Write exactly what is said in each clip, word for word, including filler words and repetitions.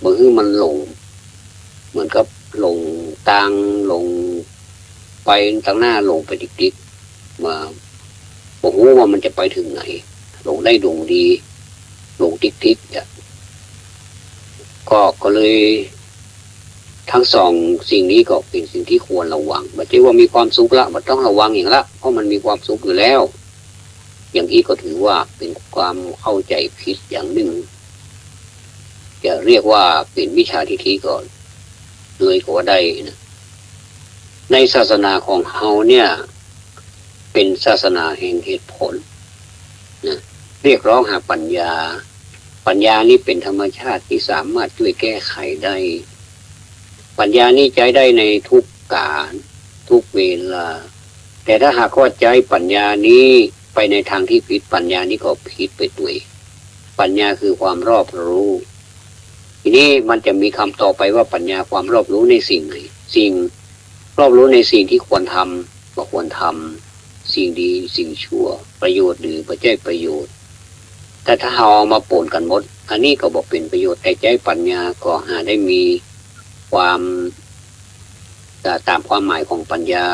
บ่หื้อมันหลง เหมือนกับหลงตาง หลงไปตางหน้า หลงไปติ๊กๆ ว่าบ่ฮู้ว่ามันจะไปเถิงไหน หลงได้หลงดี หลงติ๊กๆ เนี่ย ก็ ก็เลย ทั้งสองสิ่งนี้ก็เป๋นสิ่งตี้ควรระวัง บ่ใจ้ว่ามีความสุขละ บ่ต้องระวังหยังละ เพราะมันมีความสุขอยู่แล้ว อย่างอี้ก็ถือว่าเป๋นความเข้าใจ๋ผิดอย่างนึ่ง จะเรียกว่าเป๋นมิจฉาทิฏฐิก็เลยก็ว่าได้นะ ในศาสนาของเฮาเนี่ย เป๋นศาสนาแห่งเหตุผลนะ เรียกร้องหาปัญญา ปัญญานี้เป๋นธรรมชาติตี้สามารถจ้วยแก้ไขได้ ปัญญานี้ใจ๊ได้ในทุกก๋าล ทุกเวลา แต่ถ้าหากว่าใจ๊ปัญญานี้ไปในตางตี้ผิด ปัญญานี้ก็ผิดไปตวย ปัญญาคือความรอบรู้ ทีนี้มันจะมีกำต่อไปว่าปัญญาความรอบรู้ในสิ่งไหน สิ่ง รอบรู้ในสิ่งตี้ควรทำ บ่ควรทำ สิ่งดี สิ่งชั่ว ประโยชน์หรือบ่ใจ้ประโยชน์ แต่ถ้าเฮาเอามาป๋นกั๋นหมด อันนี้ก็บ่เป๋นประโยชน์ แต่ใจ๊ปัญญาก็หาได้มีความ ตามความหมายของปัญญา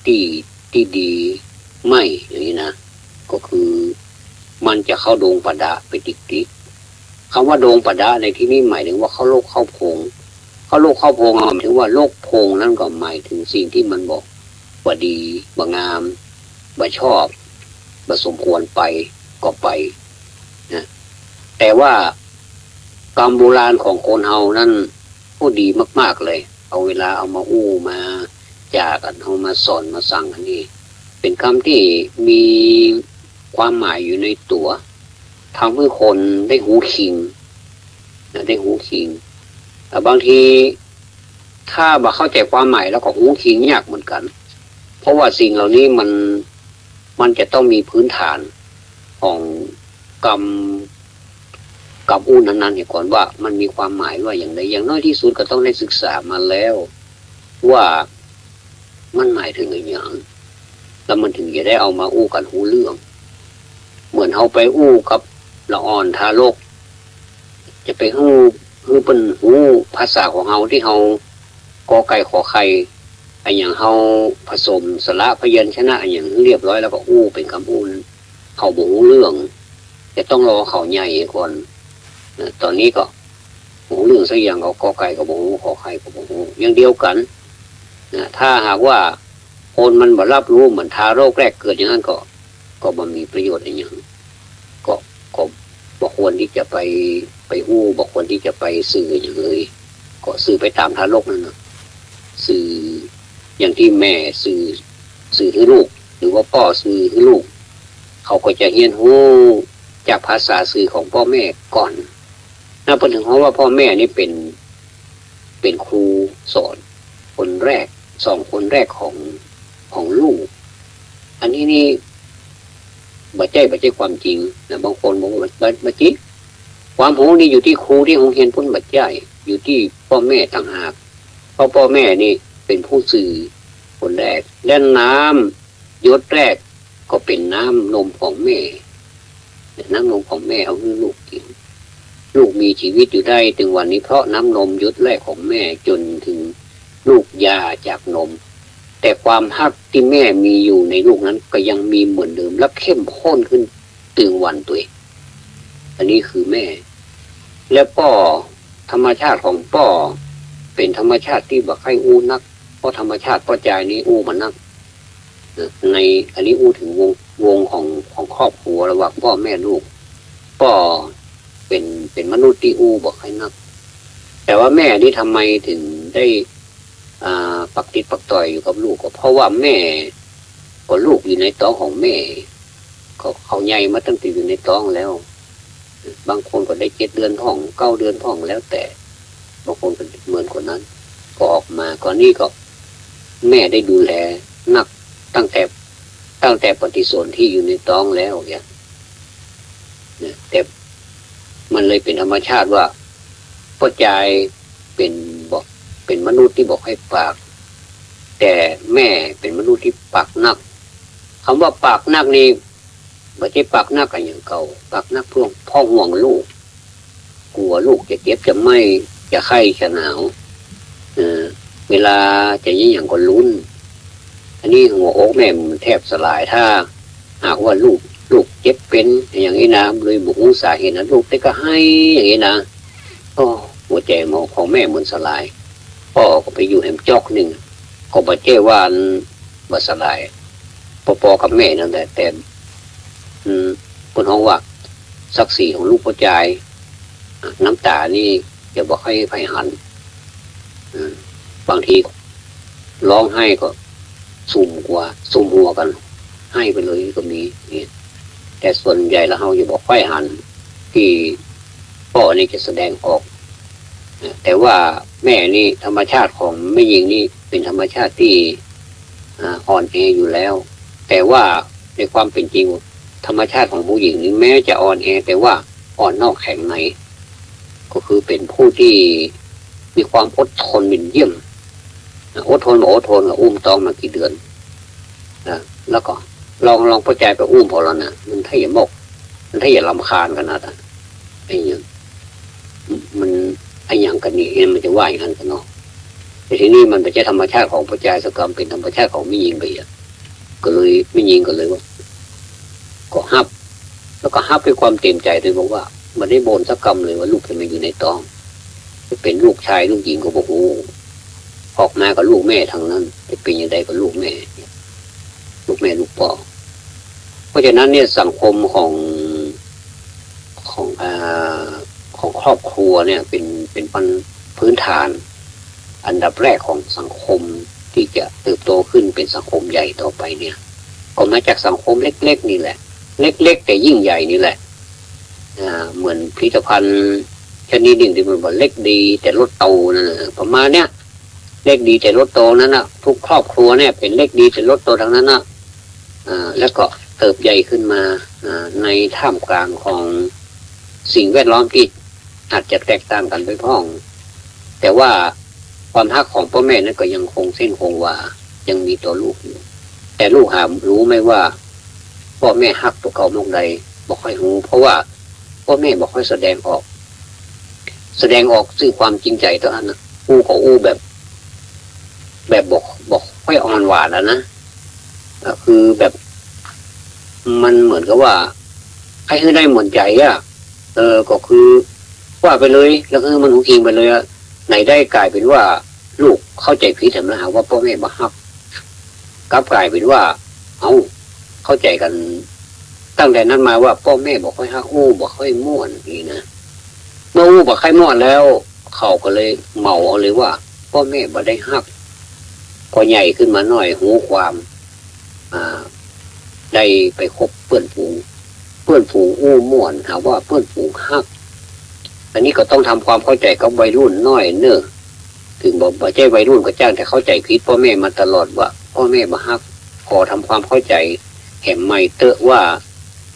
ตี้ ตี้ดีไม่ อย่างนี้นะ ก็คือมันจะเข้าดงป่าดะไปติ๊กๆ กำว่าดงป่าดะในตี้นี้หมายเถิงว่าเข้าลกเข้าโพง เข้าลกเข้าโพงหมายเถิงว่าลกโพงนั้นก็หมายเถิงสิ่งตี้มันบ่ บ่ดี บ่งาม บ่ชอบ บ่สมควรไป ก็ไปนะ แต่ว่ากำโบราณของคนเฮานั้น โอ้ ดีมากๆ เลย เอาเวลาเอามาอู้มาจ๋ากั๋น เอามาสอนมาสั่งอันนี้ เป๋นกำตี้มีความหมายอยู่ในตั๋ว ทำหื้อคนได้ฮู้คิงนะ ได้ฮู้คิง แต่บางทีถ้าบ่เข้าใจ๋ความหมายแล้วก็ฮู้คิงยากเหมือนกั๋น เพราะว่าสิ่งเหล่านี้มัน มันจะต้องมีพื้นฐานของกำ กำอู้นั้นๆ เหียก่อนว่ามันมีความหมายว่าอย่างใด อย่างน้อยตี้สุดก็ต้องได้ศึกษามาแล้ว ว่ามันหมายเถิงอะหยัง แล้วมันเถิงจะได้เอามาอู้กั๋นฮู้เรื่อง เหมือนเฮาไปอู้กับละอ่อนทารก จะไปอู้ หื้อเปิ้นฮู้ภาษาของเฮาตี้เฮา กอไก่ขอไข่ อะหยังเฮาผสมสระพยัญชนะอะหยังหื้อเรียบร้อยแล้วก็อู้เป๋นกำอู้นั้น เขาบ่ฮู้เรื่อง จะต้องรอเขาใหญ่ก่อนนะ ต๋อนนี้ก็บ่ฮู้เรื่องสักอย่าง เอากอไก่ก็บ่ฮู้ ขอไข่ก็บ่ฮู้ อย่างเดียวกั๋นนะ ถ้าหากว่าคนมันบ่ฮับฮู้เหมือนทารกแรกเกิดอย่างนั้นก็ ก็บ่มีประโยชน์อะหยัง ก็ ก็บ่ควรตี้จะไป ไปอู้ บ่ควรตี้จะไปสื่ออะหยังเลย ก็สื่อไปต๋ามทารกนั้นนะ สื่ออย่างตี้แม่สื่อ สื่อหื้อลูก หรือว่าป้อสื่อหื้อลูก เขาก็จะเฮียนฮู้จากภาษาสื่อของป้อแม่ก่อนนะ เปิ้นเถิงฮ้องว่าป้อแม่นี่เป๋น เป๋นครูสอนคนแรก สองคนแรกของ ของลูก อันนี้นี่บ่ใจ้ บ่ใจ้ความจริงนะ บางคนบอกว่าบ่ บ่จริง ความฮู้นี่อยู่ตี้ครูตี้โฮงเฮียนปุ้น บ่ใจ้ อยู่ตี้ป้อแม่ต่างหาก เพราะป้อแม่นี่เป๋นผู้สื่อคนแรก และน้ำหยดแรกก็เป๋นน้ำนมของแม่ น้ำนมของแม่เอาหื้อลูกกิ๋น ลูกมีชีวิตอยู่ได้เถิงวันนี้เพราะน้ำนมหยดแรกของแม่จ๋นเถิงลูกหย่าจากนม แต่ความฮักตี้แม่มีอยู่ในลูกนั้นก็ยังมีเหมือนเดิม และเข้มข้นขึ้นเถิงวันตวย อันนี้คือแม่ และป้อ ธรรมชาติของป้อเป๋นธรรมชาติตี้บ่ใค่อู้นัก เพราะธรรมชาติป้อจายนี่อู้บ่นัก ใน อันนี้อู้เถิงวง วงของ ของครอบครัวระหว่างป้อแม่ลูก ป้อเป๋น เป๋นมนุษย์ตี้อู้บ่ใค่นัก แต่ว่าแม่นี่ทำไมเถิงได้ อ่า ปักติดปักต่อยอยู่กับลูก ก็เพราะว่าแม่ ก็ลูกอยู่ในต๊องของแม่ ก็เขาใหญ่มาตั้งแต่อยู่ในต๊องแล้ว บางคนก็ได้เจ็ดเดือนพ่อง เก้าเดือนพ่อง แล้วแต่ บางคนก็เหมือนกว่านั้น ก็ออกมา ก็นี่ก็แม่ได้ดูแลนักตั้งแต่ ตั้งแต่ปฏิสนธิอยู่ในต๊องแล้วเนี่ย นะ แต่มันเลยเป๋นธรรมชาติว่าป้อจายเป๋นบ่ เป๋นมนุษย์ตี้บ่ใค่ปาก แต่แม่เป๋นมนุษย์ตี้ปากนัก กำว่าปากนักนี่ บ่ใจ้ปากนักอะหยังเก่า ปากนักเพื่อ เพราะห่วงลูก กั๋วลูกจะเจ็บจะไม้ จ จะไข้จะหนาว เออ เวลาจะเยียะหยังก็ลุ้น อันนี้หัวอกแม่มันแทบสลาย ถ้าหากว่าลูก ลูกเจ็บเป๋นอย่างนี้นะ โดยบ่ฮู้สาเหตุนะ ลูกแต่ก็ไห้อย่างนี้นะ โอ้ หัวใจ๋ของแม่มันสลาย ป้อก็ไปอยู่แหมจ๊อกนึ่ง ก็บ่ใจ้ว่าบ่สลาย ปอๆ กับแม่นั่นแหละ แต่ อืม เปิ้นฮ้องว่า ศักดิ์ศรีของลูกป้อจาย น้ำต๋านี่จะบ่ใค่ใผหัน อืม บางทีร้องไห้ก็สุมหัว สุมหัวกั๋น ไห้ไปเลยก็มีเนี่ย แต่ส่วนใหญ่แล้วเฮาจะบ่ค่อยหัน ตี้ป้อนี่จะแสดงออก แต่ว่าแม่นี่ ธรรมชาติของแม่ญิงนี่เป๋นธรรมชาติตี้ อ่า อ่อนแออยู่แล้ว แต่ว่าในความเป๋นจริง ธรรมชาติของผู้ญิงนี่แม้จะอ่อนแอ แต่ว่าอ่อนนอกแข็งใน ก็คือเป๋นผู้ตี้มีความอดทนเป๋นเยี่ยม อดทนบ่อดทน ก็อุ้มต๊องมากี่เดือนนะ แล้วก็ลอง ลองป้อจายไปอุ้มผ่อแล้วนะ มันถ้าจะมก มันถ้าจะรำคาญขนาดนั้น ไอ้หยัง มัน ไอ้หยังกั๋นนี่ มันจะว่าอย่างนั้นกั๋นเนาะ แต่ทีนี้มันบ่ใจ้ธรรมชาติของป้อจายสักกำ เป๋นธรรมชาติของแม่ญิงไปอะ ก็เลย แม่ญิงก็เลยว่า ก็ฮับ แล้วก็ฮับด้วยความเต๋มใจ๋ โดยบอกว่าบ่ได้บ่นสักกำเลยว่าลูกจะมาอยู่ในต๊อง จะเป๋นลูกจายลูกญิงก็บ่ฮู้ ออกมาก็ลูกแม่ตังนั้น จะเป๋นอย่างใดก็ลูกแม่ ลูกแม่ลูกป้อ เพราะฉะนั้นเนี่ย สังคมของ ของ อ่า ของครอบครัวเนี่ยเป๋น เป๋นปัน พื้นฐานอันดับแรกของสังคมตี้จะเติบโตขึ้นเป๋นสังคมใหญ่ต่อไปเนี่ย ก็มาจากสังคมเล็กๆ นี่แหละ เล็กๆ แต่ยิ่งใหญ่นี่แหละ อ่า เหมือนผลิตภัณฑ์ชนิดนึ่งตี้มันว่าเล็กดีแต่รสโตนั่นน่ะ ประมาณเนี้ย เล็กดีแต่รสโตนั้นน่ะ ทุกครอบครัวเนี่ยเป๋นเล็กดีแต่รสโตตังนั้นน่ะ อ่า แล้วก็เติบใหญ่ขึ้นมา อ่า ในท่ามกลางของสิ่งแวดล้อมตี้อาจจะแตกต่างกั๋นไปพ่อง แต่ว่าความฮักของป้อแม่นั้นก็ยังคงเส้นคงวา ยังมีต่อลูกอยู่ แต่ลูกหารู้ไหมว่า ป้อแม่ฮักตั๋วเก่ามอกใด บ่ค่อยฮู้ เพราะว่าป้อแม่บ่ค่อยแสดงออก แสดงออกซึ่งความจริงใจ๋เต้าอั้นน่ะ อู้ก็อู้แบบ แบบบ่ บ่ค่อยอ่อนหวานอะนะ ก็คือแบบ มันเหมือนกับว่า ใค่หื้อได้เหมือนใจ๋อะ เออ ก็คือว่าไปเลย แล้วหื้อมันหูคิงไปเลยอะ ไหนได้ก๋ายเป๋นว่าลูกเข้าใจ๋ผิดแถมนะ หาว่าป้อแม่บ่ฮัก กลับก๋ายเป๋นว่า เอ้า เข้าใจ๋กั๋นตั้งแต่นั้นมาว่าป้อแม่บ่ค่อยฮัก อู้บ่ค่อยม่วนนี่นะ เมื่ออู้บ่ค่อยม่วนแล้ว เขาก็เลยเหมาเอาเลยว่าป้อแม่บ่ได้ฮัก พอใหญ่ขึ้นมาหน่อยฮู้ความ อ่า ได้ไปคบเปื้อนฝูง เปื้อนฝูงอู้ม่วน หาว่าเปื้อนฝูงฮัก อันนี้ก็ต้องทำความเข้าใจ๋กับวัยรุ่นหน้อยเน่อ เถิงบ่ บ่ใจ้วัยรุ่นก็จ้าง แต่เข้าใจ๋ผิดป้อแม่มาตลอดว่าป้อแม่บ่ฮัก ขอทำความเข้าใจ๋แหมใหม่เต๊อะว่า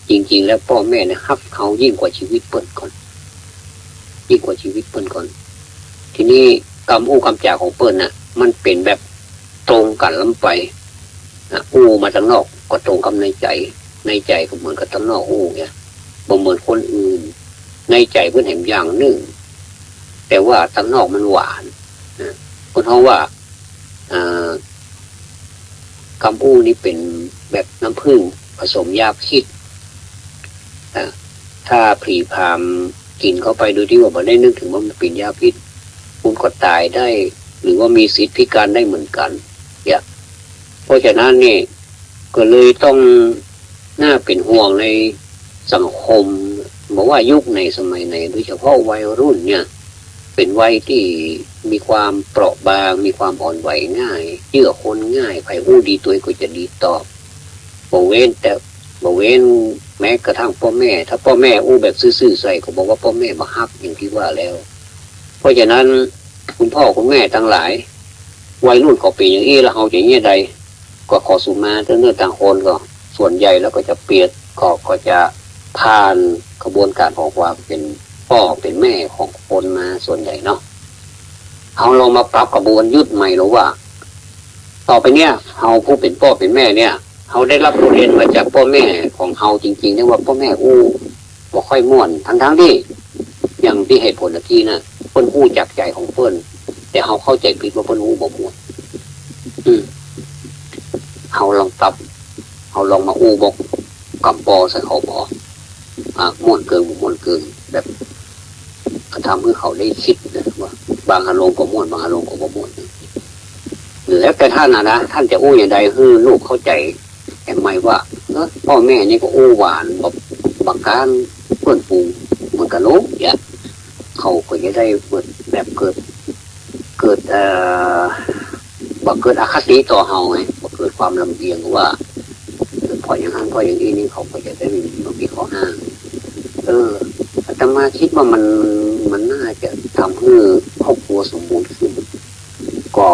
จริงๆ แล้วป้อแม่เนี่ยฮักเฮายิ่งกว่าจีวิตเปิ้นก่อน ยิ่งกว่าจีวิตเปิ้นก่อน ทีนี้กำอู้กำจ๋าของเปิ้นน่ะ มันเป๋นแบบตรงกั๋นล้ำไป นะ อู้มาตังนอกก็ตรงกับในใจ๋ ในใจ๋ก็เหมือนกับตังนอกอู้เนี่ย บ่เหมือนคนอื่น ในใจ๋เปิ้นแหมอย่างนึ่ง แต่ว่าตังนอกมันหวาน นะ เปิ้นฮ้องว่า อ่า กำอู้นี่เป๋นแบบน้ำผึ้งผสมยาพิษ อ่า ถ้าผีผามกิ๋นเข้าไปโดยตี้ว่าบ่ได้นึกเถิงว่ามันเป๋นยาพิษ คุณก็ต๋ายได้ หรือว่ามีสิทธิ์พิการได้เหมือนกั๋น เนี่ย เพราะฉะนั้นนี่ ก็เลยต้องน่าเป๋นห่วงในสังคม บ่ว่ายุคไหนสมัยไหน โดยเฉพาะวัยรุ่นเนี่ย เป๋นวัยตี้มีความเปราะบาง มีความอ่อนไหวง่าย เยื่อคนง่าย ใผอู้ดีตวยก็จะดีตอบ บ่เว้นแต่ บ่เว้นแม้กระทั่งป้อแม่ ถ้าป้อแม่อู้แบบซื่อๆ ใส่ก็บอกว่าป้อแม่บ่ฮักอย่างตี้ว่าแล้ว เพราะฉะนั้นคุณพ่อคุณแม่ตังหลาย วัยรุ่นเขาเป๋นอย่างอี้แล้วเฮาจะเยียะใด ก็ขอสุมาเต๊อะเน่อ ต่างคนก็ส่วนใหญ่แล้วก็จะเปียด ก็ ก็จะผ่านกระบวนการของความเป๋นป้อเป๋นแม่ของคนมาส่วนใหญ่เนาะ เฮาลองมาปรับกระบวนยุคใหม่ดูว่า ต่อไปเนี่ย เฮาผู้เป๋นป้อเป๋นแม่เนี่ย เฮาได้รับบทเรียนมาจากป้อแม่ของเฮาจริงๆ เนี่ยว่าป้อแม่อู้บ่ค่อยม่วน ทั้งๆ ตี้ อย่างตี้เหตุผลตะกี้น่ะ เปิ้นอู้จากใจ๋ของเปิ้น แต่เฮาเข้าใจ๋ผิดว่าเปิ้นอู้บ่ม่วน อืม เฮาลองกลับ เฮาลองมาอู้บอกกำปอใส่เขาบ่ อ่า ม่วนเกินบ่ม่วนเกิน แบบ ทำหื้อเขาได้กึ๊ดนะว่า บางอารมณ์ก็ม่วน บางอารมณ์ก็บ่ม่วน แล้วแต่ต้านน่ะนะ ต้านจะอู้อย่างใดหื้อลูกเข้าใจ๋ แหมว่า เออ ป้อแม่นี่ก็อู้หวาน แบบ บางครั้งเปิ้นปรุงเหมือนกั๋นโลกเนี่ย เขาก็จะได้เกิด แบบเกิด เกิด เอ่อ บ่เกิดอคติต่อเฮาไง บ่เกิดความลำเอียงว่า เออ เพราะอย่างนั้น เพราะอย่างนี้นี่ เขาก็จะได้มี มีข้ออ้าง เออ อาตมาคิดว่ามัน มันน่าจะทำให้ครอบครัวสมบูรณ์ขึ้น ก็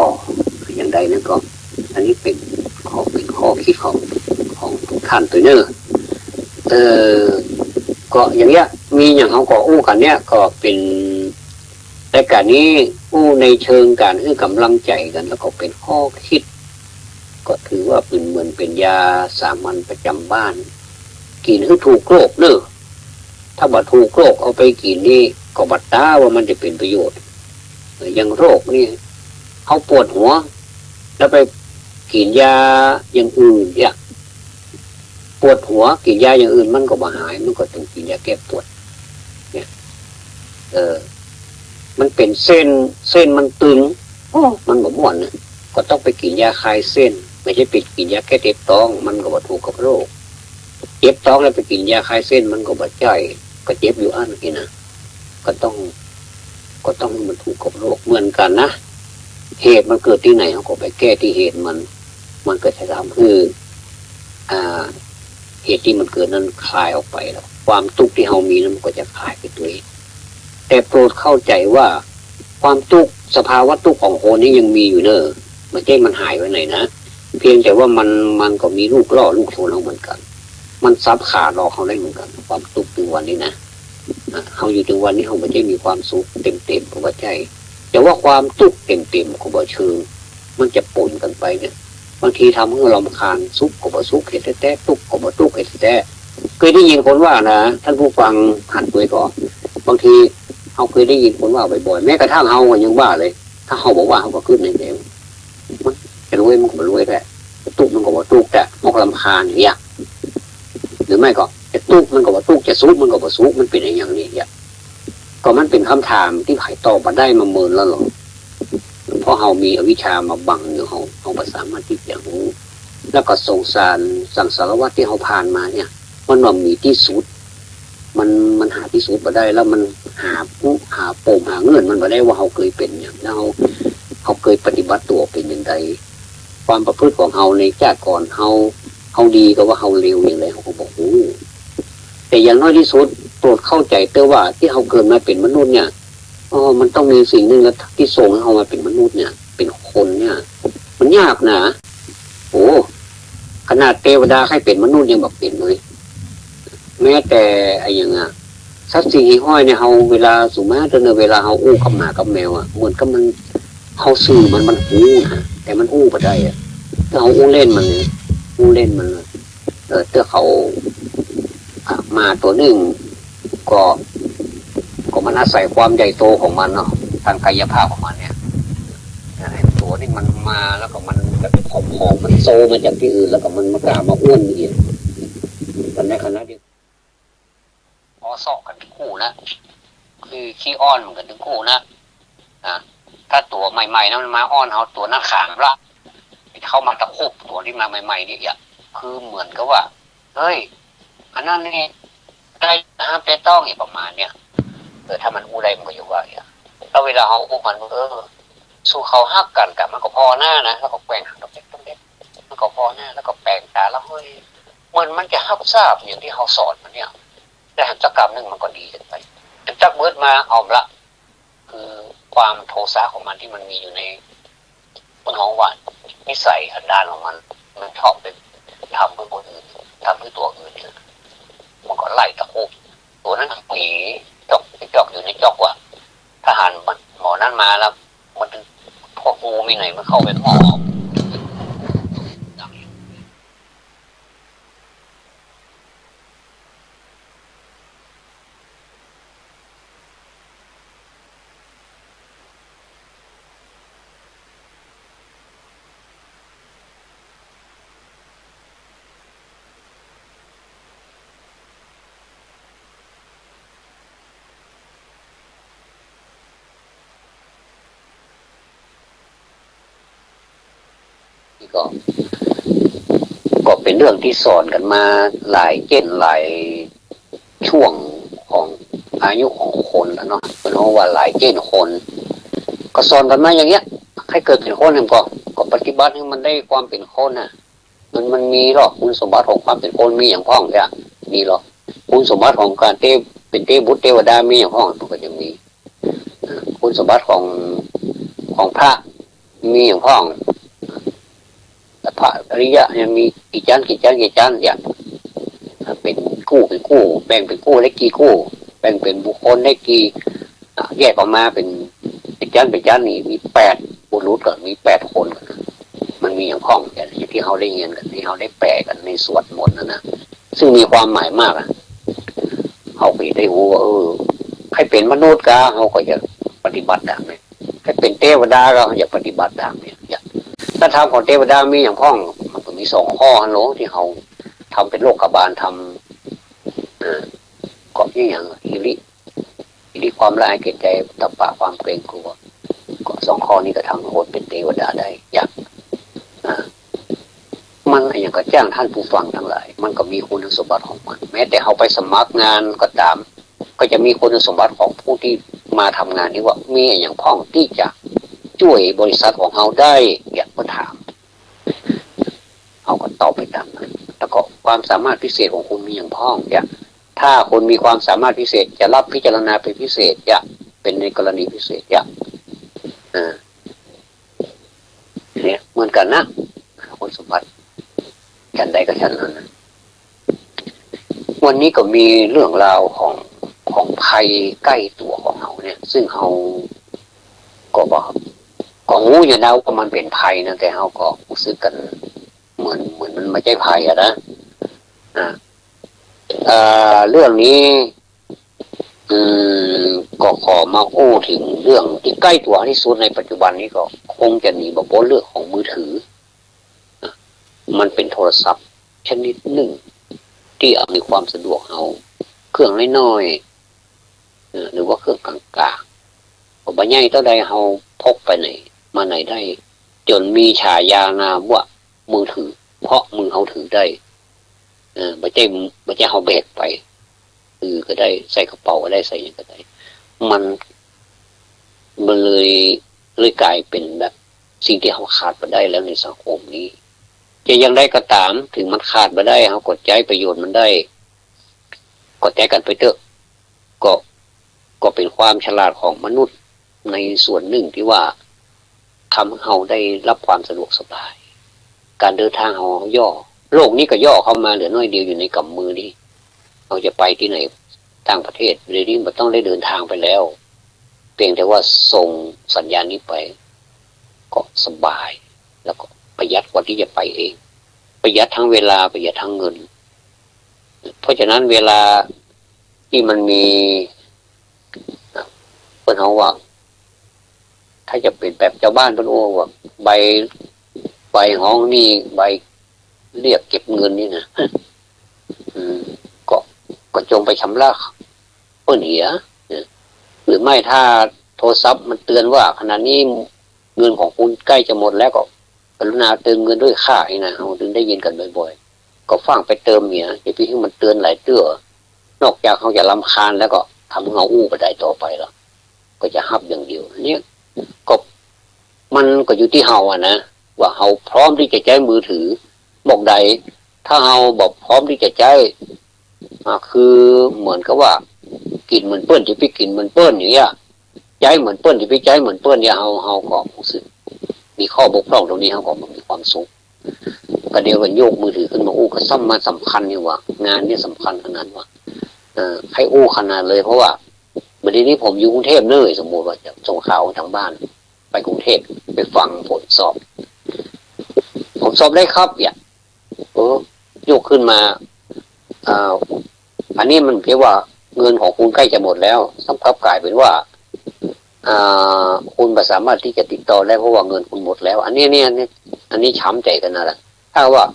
อย่างใดนั้นก็ อันนี้เป๋นข้อ เป๋นข้อคิดของ ของทุกท่านตวยเน่อ เออ ก็อย่างเนี้ย มีอย่างเฮาก็อู้กั๋นเนี่ย ก็เป๋น รายก๋านนี้อู้ในเชิงก๋านหื้อก๋ำลังใจ๋กั๋น แล้วก็เป๋นข้อคิด ก็ถือว่าเป๋นเหมือนเป๋นยาสามัญประจ๋ำบ้าน กิ๋นหื้อถูกโรคเน่อ ถ้าบ่ถูกโรคเอาไปกิ๋นนี่ ก็บ่ต้าว่ามันจะเป๋นประโยชน์ อย่างโรคนี่ เฮาปวดหัว แล้วไปกิ๋นยาอย่างอื่นเนี่ย ปวดหัว กิ๋นยาอย่างอื่นมันก็บ่หาย มันก็ต้องกิ๋นยาแก้ปวด เนี่ย เออ มันเป๋นเส้น เส้นมันตึง โอ้ มันบ่ม่วนนะ ก็ต้องไปกิ๋นยาคลายเส้น บ่ใจ้ไปกิ๋นยาแก้เจ็บต๊อง มันก็บ่ถูกกับโรค เจ็บต๊องแล้วไปกิ๋นยาคลายเส้น มันก็บ่ใจ้ ก็เจ็บอยู่อั้นนี่นะ ก็ต้อง ก็ต้องหื้อมันถูกกับโรคเหมือนกั๋นนะ เหตุมันเกิดตี้ไหน เฮาก็ไปแก้ตี้เหตุมัน มันก็จะทำหื้อ อ่า เหตุตี้มันเกิดนั้นคลายออกไปแล้ว ความตุ๊กข์ตี้เฮามีนั้นมันก็จะคลายไปตวย แต่โปรดเข้าใจ๋ว่า ความตุ๊กข์ สภาวะตุ๊กข์ของคนนี่ยังมีอยู่เน่อ บ่ใจ้มันหายไปไหนนะ เพียงแต่ว่ามัน มันก็มีลูกล่อลูกชนเฮาเหมือนกั๋น มันสับขาหลอกเฮาได้เหมือนกั๋น ความตุ๊กข์ตึงวันนี้นะ อ่ะ เฮาอยู่ตึงวันนี้เฮาบ่ใจ้มีความสุขเต็มๆ ก็บ่ใจ้ แต่ว่าความตุ๊กข์เต็มๆ ก็บ่เชิง มันจะป๋นกั๋นไปเนี่ย บางทีทำหื้อรำคาญ สุขก็บ่สุขเหียแต๊ๆ ตุ๊กข์ก็บ่ตุ๊กข์เหียแต๊ๆ เกยได้ยินคนว่านะ ต้านผู้ฟังหันตวยก่อ บางทีเฮาเกยได้ยินคนว่าบ่อยๆ แม้กระทั่งเฮาก็ยังว่าเลย ถ้าเฮาบ่ว่าเฮาก็กึ๊ดในใจ๋ มันจะรวยมันก็บ่รวยแต๊ ตุ๊กข์มันก็บ่ตุ๊กข์แต๊ มกรำคาญอย่างเนี้ย หรือไม่ก็จะตุ๊กข์มันก็บ่ตุ๊กข์ จะสุขมันก็บ่สุข มันเป๋นอะหยังนี่เนี่ย ก็มันเป๋นกำถามตี้ใผตอบบ่ได้มาเมินแล้วหรอก เพราะเฮามีอวิชชามาบังอยู่ เฮา เฮาบ่สามารถตี้จะฮู้ แล้วก็สงสารสังสารวัฏตี้เฮาผ่านมาเนี่ย มันบ่มีตี้สุด มัน มันหาตี้สุดบ่ได้ แล้วมันหาผู้ หาปม หาเงื่อนมันบ่ได้ว่าเฮาเกยเป๋นหยัง แล้วเฮา เฮาเกยปฏิบัติตั๋วเป๋นอย่างใด ความประพฤติของเฮาในจาติก่อน เฮา เฮาดีก็ว่าเฮาเลวอย่างใด เฮาก็บ่ฮู้ แต่อย่างน้อยตี้สุด โปรดเข้าใจ๋เต๊อะว่าตี้เฮาเกิดมาเป๋นมนุษย์เนี่ย อ๋อ มันต้องมีสิ่งนึ่งแล้วตี้ส่งหื้อเฮามาเป๋นมนุษย์เนี่ย เป๋นคนเนี่ย มันยากนะ โอ้ ขนาดเตวดาใค่เป๋นมนุษย์ยังบ่เป๋นเลย แม้แต่อะหยังอะ สัตว์สี่ห้อยเนี่ย เฮาเวลา สมมุติเน่อ เวลาเฮาอู้กับหมากับแมวอะ เหมือนกับมัน เฮาสื่อมัน มันฮู้นะ แต่มันอู้บ่ได้อะ ถ้าเฮาอู้เล่นมัน อู้เล่นมัน เออ ถ้าเขา อ่ะ หมาตั๋วนึ่ง ก็ ก็มันอาศัยความใหญ่โตของมันเนาะ ตางกายภาพของมันเนี่ย อ่ะ ตั๋วนี้มันมาแล้วก็มันแบบผอมๆ มันโตมาจากตี้อื่น แล้วก็มันมากล้ามาอ้วนอีก มันในขณะเดียว อ้อเซาะกั๋นตึงคู่นะ คือขี้อ้อนเหมือนกั๋นตึงคู่นะ อ่ะ ถ้าตั๋วใหม่ๆ นะ มันมาอ้อนเฮา ตั๋วนั้นขางละ เข้ามาตะคุบตั๋วตี้มาใหม่ๆ เนี่ย คือเหมือนกับว่า เฮ้ย อันนั้นนี่ได้ห้ามแตะต้อง อย่างประมาณเนี่ย เออ ถ้ามันอู้ได้มันก็อยู่ว่าอย่างเงี้ย แล้วเวลาเฮาอู้มัน เออ สู้เขาฮักกั๋นกะ มันก็ผ่อหน้านะ แล้วก็แกว่งหางดอกเด็กดอกเด็ก มันก็ผ่อหน้า แล้วก็แปลงต๋า แล้วเฮ้ย เหมือนมันจะฮับทราบอย่างตี้เฮาสอนมันเนี่ย ได้หันสักกำนึ่งมันก็ดีจังไป แต่จักเมิดมาเอาละ คือความโทสะของมันตี้มันมีอยู่ใน มันฮ้องว่านิสัยสันดานของมัน มันชอบไปทำหื้อคนอื่น ทำหื้อตั๋วอื่นเนี่ย มันก็ไล่ตะคุบตั๋วนั้นหนี จอก จอกอยู่ในจอกว่ะ ทหารมัน หมอนั้นมาแล้ว มันถึง พวกงูมีไหนมันเข้าไปหมอบ ก็ ก็เป๋นเรื่องตี้สอนกั๋นมาหลายเจ้นหลายช่วงของอายุของคนแล้วเนาะ เปิ้นฮ้องว่าหลายเจ้นคน ก็สอนกั๋นมาอย่างเนี้ย ใค่เกิดเป๋นคนเนี่ยก็ ก็ปฏิบัติหื้อมันได้ความเป๋นคนน่ะ มัน มันมีลอ คุณสมบัติของความเป๋นคนมีอย่างพ่องเนี่ย มีลอ คุณสมบัติของก๋านเต เป๋นเตวบุตรเตวดามีอย่างพ่อง มันก็จะมี คุณสมบัติของ ของพระมีอย่างพ่อง พระอริยะเนี่ยมีกี่จั้น กี่จั้น กี่จั้น อย่าง เป๋นกู้ เป๋นกู้ แบ่งเป๋นกู้ได้กี่กู้ แบ่งเป๋นบุคคลได้กี่ อ่ะ แยกออกมาเป๋น เป๋นจั้น เป๋นจั้นนี่มีแปดบุรุษก่อน มีแปดคนก่อน มันมีอย่างพ่อง อย่างตี้เฮาได้เฮียนกั๋น ตี้เฮาได้แป๋กั๋นในสวดมนต์นั่นนะ ซึ่งมีความหมายมากอะ เฮาก็จะได้ฮู้ว่า เออ ใค่เป๋นมนุษย์กา เฮาก็จะปฏิบัติต๋ามนี้ ใค่เป๋นเตวดากา เฮาจะปฏิบัติต๋ามนี้ อย่าง ถ้าธรรมของเตวดามีอย่างพ่อง มันก็มีสองข้อหั้นโหละ ตี้เฮาทำเป๋นโลกบาล ทำ เอ่อ ก็มีอย่าง หิริ หิริความละอายแก่ใจ๋ โอตตัปปะความเกรงกลัว ก็สองข้อนี้ก็ทำหื้อคนเป๋นเตวดาได้ อย่าง อ่า มันอะหยังก็จ้าง ท่านผู้ฟังตังหลาย มันก็มีคุณสมบัติของมัน แม้แต่เฮาไปสมัครงานก็ต๋าม ก็จะมีคุณสมบัติของผู้ตี้มาทำงานนี้ว่า มีอะหยังพ่องตี้จะจ้วยบริษัทของเฮาได้ อย่าง เปิ้นถาม เฮาก็ตอบไปต๋ามนั้น แล้วก็ความสามารถพิเศษของคุณมีอย่างพ่อง อย่าง ถ้าคุณมีความสามารถพิเศษ จะรับพิจารณาเป๋นพิเศษ อย่าง เป๋นในกรณีพิเศษ อย่าง อ่า เนี่ย เหมือนกั๋นนะ คุณสมบัติ ฉันใดก็ฉันนั้นนะ วันนี้ก็มีเรื่องราวของ ของภัยใก้ตั๋วของเฮาเนี่ย ซึ่งเฮาก็บ่ ก็ฮู้อยู่นะว่ามันเป๋นภัยนะ แต่เฮาก็ฮู้สึกกั๋นเหมือน เหมือนมันบ่ใจ้ภัยอะนะ อ่า เอ่อ เรื่องนี้ อืม ก็ขอมาอู้เถิงเรื่องตี้ใก้ตั๋วตี้สุดในปัจจุบันนี้ ก็คงจะหนีบ่ป๊นเรื่องของมือถือ มันเป๋นโทรศัพท์ชนิดนึ่งตี้อำนวยความสะดวกเฮา เครื่องน้อยๆ เอ่อ หรือว่าเครื่องก๋างๆ ก็บ่ใหญ่เต้าใด เฮาพกไปไหนมาไหนได้ จ๋นมีฉายานามว่ามือถือ เพราะมือเฮาถือได้ เออ บ่ใจ้ บ่ใจ้เฮาแบกไป ถือก็ได้ ใส่กระเป๋าก็ได้ ใส่หยังก็ได้ มัน มันเลย เลยก๋ายเป๋นแบบสิ่งตี้เฮาขาดบ่ได้แล้วในสังคมนี้ จะอย่างใดก็ต๋าม เถิงมันขาดบ่ได้ เฮาก็ใจ๊ประโยชน์มันได้ ก็ใจ๊กั๋นไปเต๊อะ ก็ ก็เป๋นความฉลาดของมนุษย์ในส่วนนึ่งตี้ว่าทำหื้อเฮาได้รับความสะดวกสบาย ก๋านเดินตางเฮาย่อ โลกนี้ก็ย่อเข้ามาเหลือน้อยเดียวอยู่ในก๋ำมือนี้ เฮาจะไปตี้ไหน ต่างประเทศ เดี๋ยวนี้บ่ต้องได้เดินตางไปแล้ว เพียงแต่ว่าส่งสัญญาณนี้ไป ก็สบาย แล้วก็ประหยัดกว่าตี้จะไปเอง ประหยัดทั้งเวลา ประหยัดทั้งเงิน เพราะฉะนั้นเวลาตี้มันมี เปิ้นฮ้องว่า ถ้าจะเป๋นแบบจาวบ้านเปิ้นอู้ว่า ใบ ใบฮ้องหนี้ ใบเรียกเก็บเงินนี่นะ อืม ก็ ก็จงไปชำระเปิ้นเหีย เออ หรือไม่ถ้าโทรศัพท์มันเตือนว่าขณะนี้เงินของคุณใกล้จะหมดแล้ว ก็กรุณาเติมเงินด้วยค่ะ นี่นะ เฮาเถิงได้ยินกั๋นบ่อยๆ ก็ฟั่งไปเติมเหีย จะไปหื้อมันเตือนหลายเตื้อ นอกจากเฮาจะรำคาญแล้วก็ทำหื้อเฮาอู้บ่ได้ต่อไปแล้ว ก็จะฮับอย่างเดียว อันนี้ก็ มันก็อยู่ตี้เฮาอะนะ ว่าเฮาพร้อมตี้จะใจ๊มือถือหมดใด ถ้าเฮาบ่พร้อมตี้จะใจ๊ อ่า คือเหมือนกับว่า กิ๋นเหมือนเปิ้น จะไปกิ๋นเหมือนเปิ้นอย่างเงี้ย ใจ๊เหมือนเปิ้น จะไปใจ๊เหมือนเปิ้นเนี่ย เฮา เฮาก็ฮู้สึกมีข้อบกพร่องตรงนี้ เฮาก็บ่มีความสุข ก็เดี๋ยวก็ยกมือถือขึ้นมาอู้ ก็ซ้ำมาสำคัญนี่หว่า งานเนี่ยสำคัญขนาดหว่า เอ่อ ใค่อู้ขนาดเลย เพราะว่า บ่าเดี่ยวนี้ผมอยู่กรุงเทพฯเน่อ สมมุติว่าจะส่งข่าวตางบ้าน ไปกรุงเทพฯ ไปฟังผลสอบ ผมสอบได้ครับ เนี่ย เออ ยกขึ้นมา อ่า อันนี้มันเรียกว่าเงินของคุณใกล้จะหมดแล้ว ซ้ำกลับกลายเป๋นว่า อ่า คุณบ่สามารถตี้จะติดต่อได้ เพราะว่าเงินคุณหมดแล้ว อันนี้ เนี่ย เนี่ย อันนี้ช้ำใจ๋ขนาดนั้น ถ้าว่า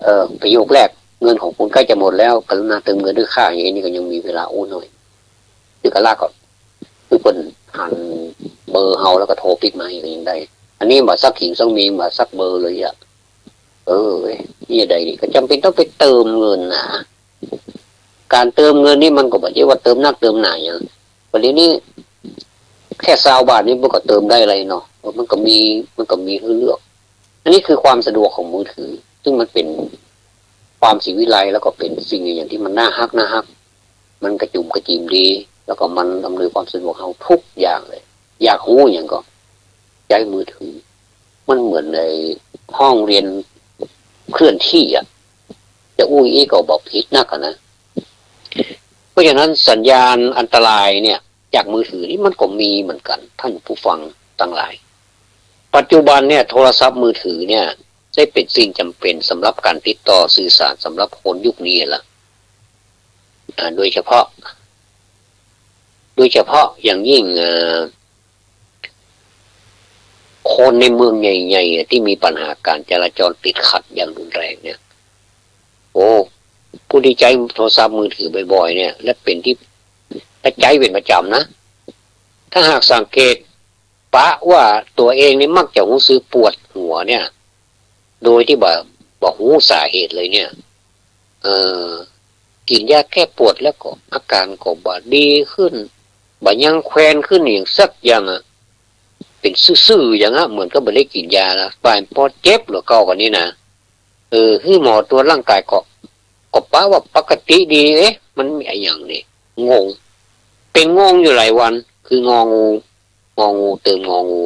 เอ่อ ประโยคแรก เงินของคุณใกล้จะหมดแล้ว กรุณาเติมเงินด้วยค่ะ อย่างนี้ก็ยังมีเวลาอู้หน่อย คือก็ลากก็ คือเปิ้นหันเบอร์เฮาแล้วก็โทรปิ๊กมาอีกก็ยังได้ อันนี้บ่สักขิงสักมิง บ่สักเบอร์เลยอะ เออ เว้ย นี่ใดนี่ ก็จ๋ำเป๋นต้องไปเติมเงินนา ก๋านเติมเงินนี่มันก็บ่ใจ้ว่าเติมนักเติมหนาหยัง บัดนี้นี่ แค่ซาวบาทนี่มันก็เติมได้เลยเนาะ เออ มันก็มี มันก็มีหื้อเลือก อันนี้คือความสะดวกของมือถือ ซึ่งมันเป๋นความศรีวิไลย์ แล้วก็เป๋นสิ่งอย่างตี้มันน่าฮัก น่าฮัก มันกระจุมกระจิมดี แล้วก็มันอำนวยความสะดวกเฮากู้อย่างเลย อยากฮู้หยังก็ใจ๊มือถือ มันเหมือนในห้องเฮียนเคลื่อนที่อะ จะอู้อี้ก็บ่ผิดนักอะนะ เพราะฉะนั้นสัญญาณอันตรายเนี่ย จากมือถือนี่มันก็มีเหมือนกั๋น ท่านผู้ฟังตังหลาย ปัจจุบันเนี่ยโทรศัพท์มือถือเนี่ย ได้เป๋นสิ่งจ๋ำเป๋นสำหรับก๋านติดต่อสื่อสารสำหรับคนยุคนี้ละ อ่า โดยเฉพาะ โดยเฉพาะอย่างยิ่ง เอ่อ คนในเมืองใหญ่ๆ อะ ตี้มีปัญหาก๋านจราจรติดขัดอย่างรุนแรงเนี่ย โอ้ ผู้ตี้ใจ๊โทรศัพท์มือถือบ่อยๆ เนี่ย และเป๋นตี้ และใจ๊เป๋นประจ๋ำนะ ถ้าหากสังเกตปะว่าตั๋วเองนี่มักจะฮู้สึกปวดหัวเนี่ย โดยตี้บ่ บ่ฮู้สาเหตุเลยเนี่ย เอ่อ กิ๋นยาแก้ปวดแล้วก็อาก๋านก็บ่ดีขึ้น บ่ยังแควนขึ้นหยังสักอย่างอะ เป๋นซื่อๆ อย่างอะ เหมือนกับบ่ได้กิ๋นยาละ บ่ายปอเจ็บเหลือเก่ากั๋นนี่นะ เออ หื้อหมอตรวจร่างก๋ายก็ ก็ปะว่าปกติดี เอ๊ะ มันมีอะหยังนี่ งง เป๋นงงอยู่หลายวัน คืององู งองูเติมงองู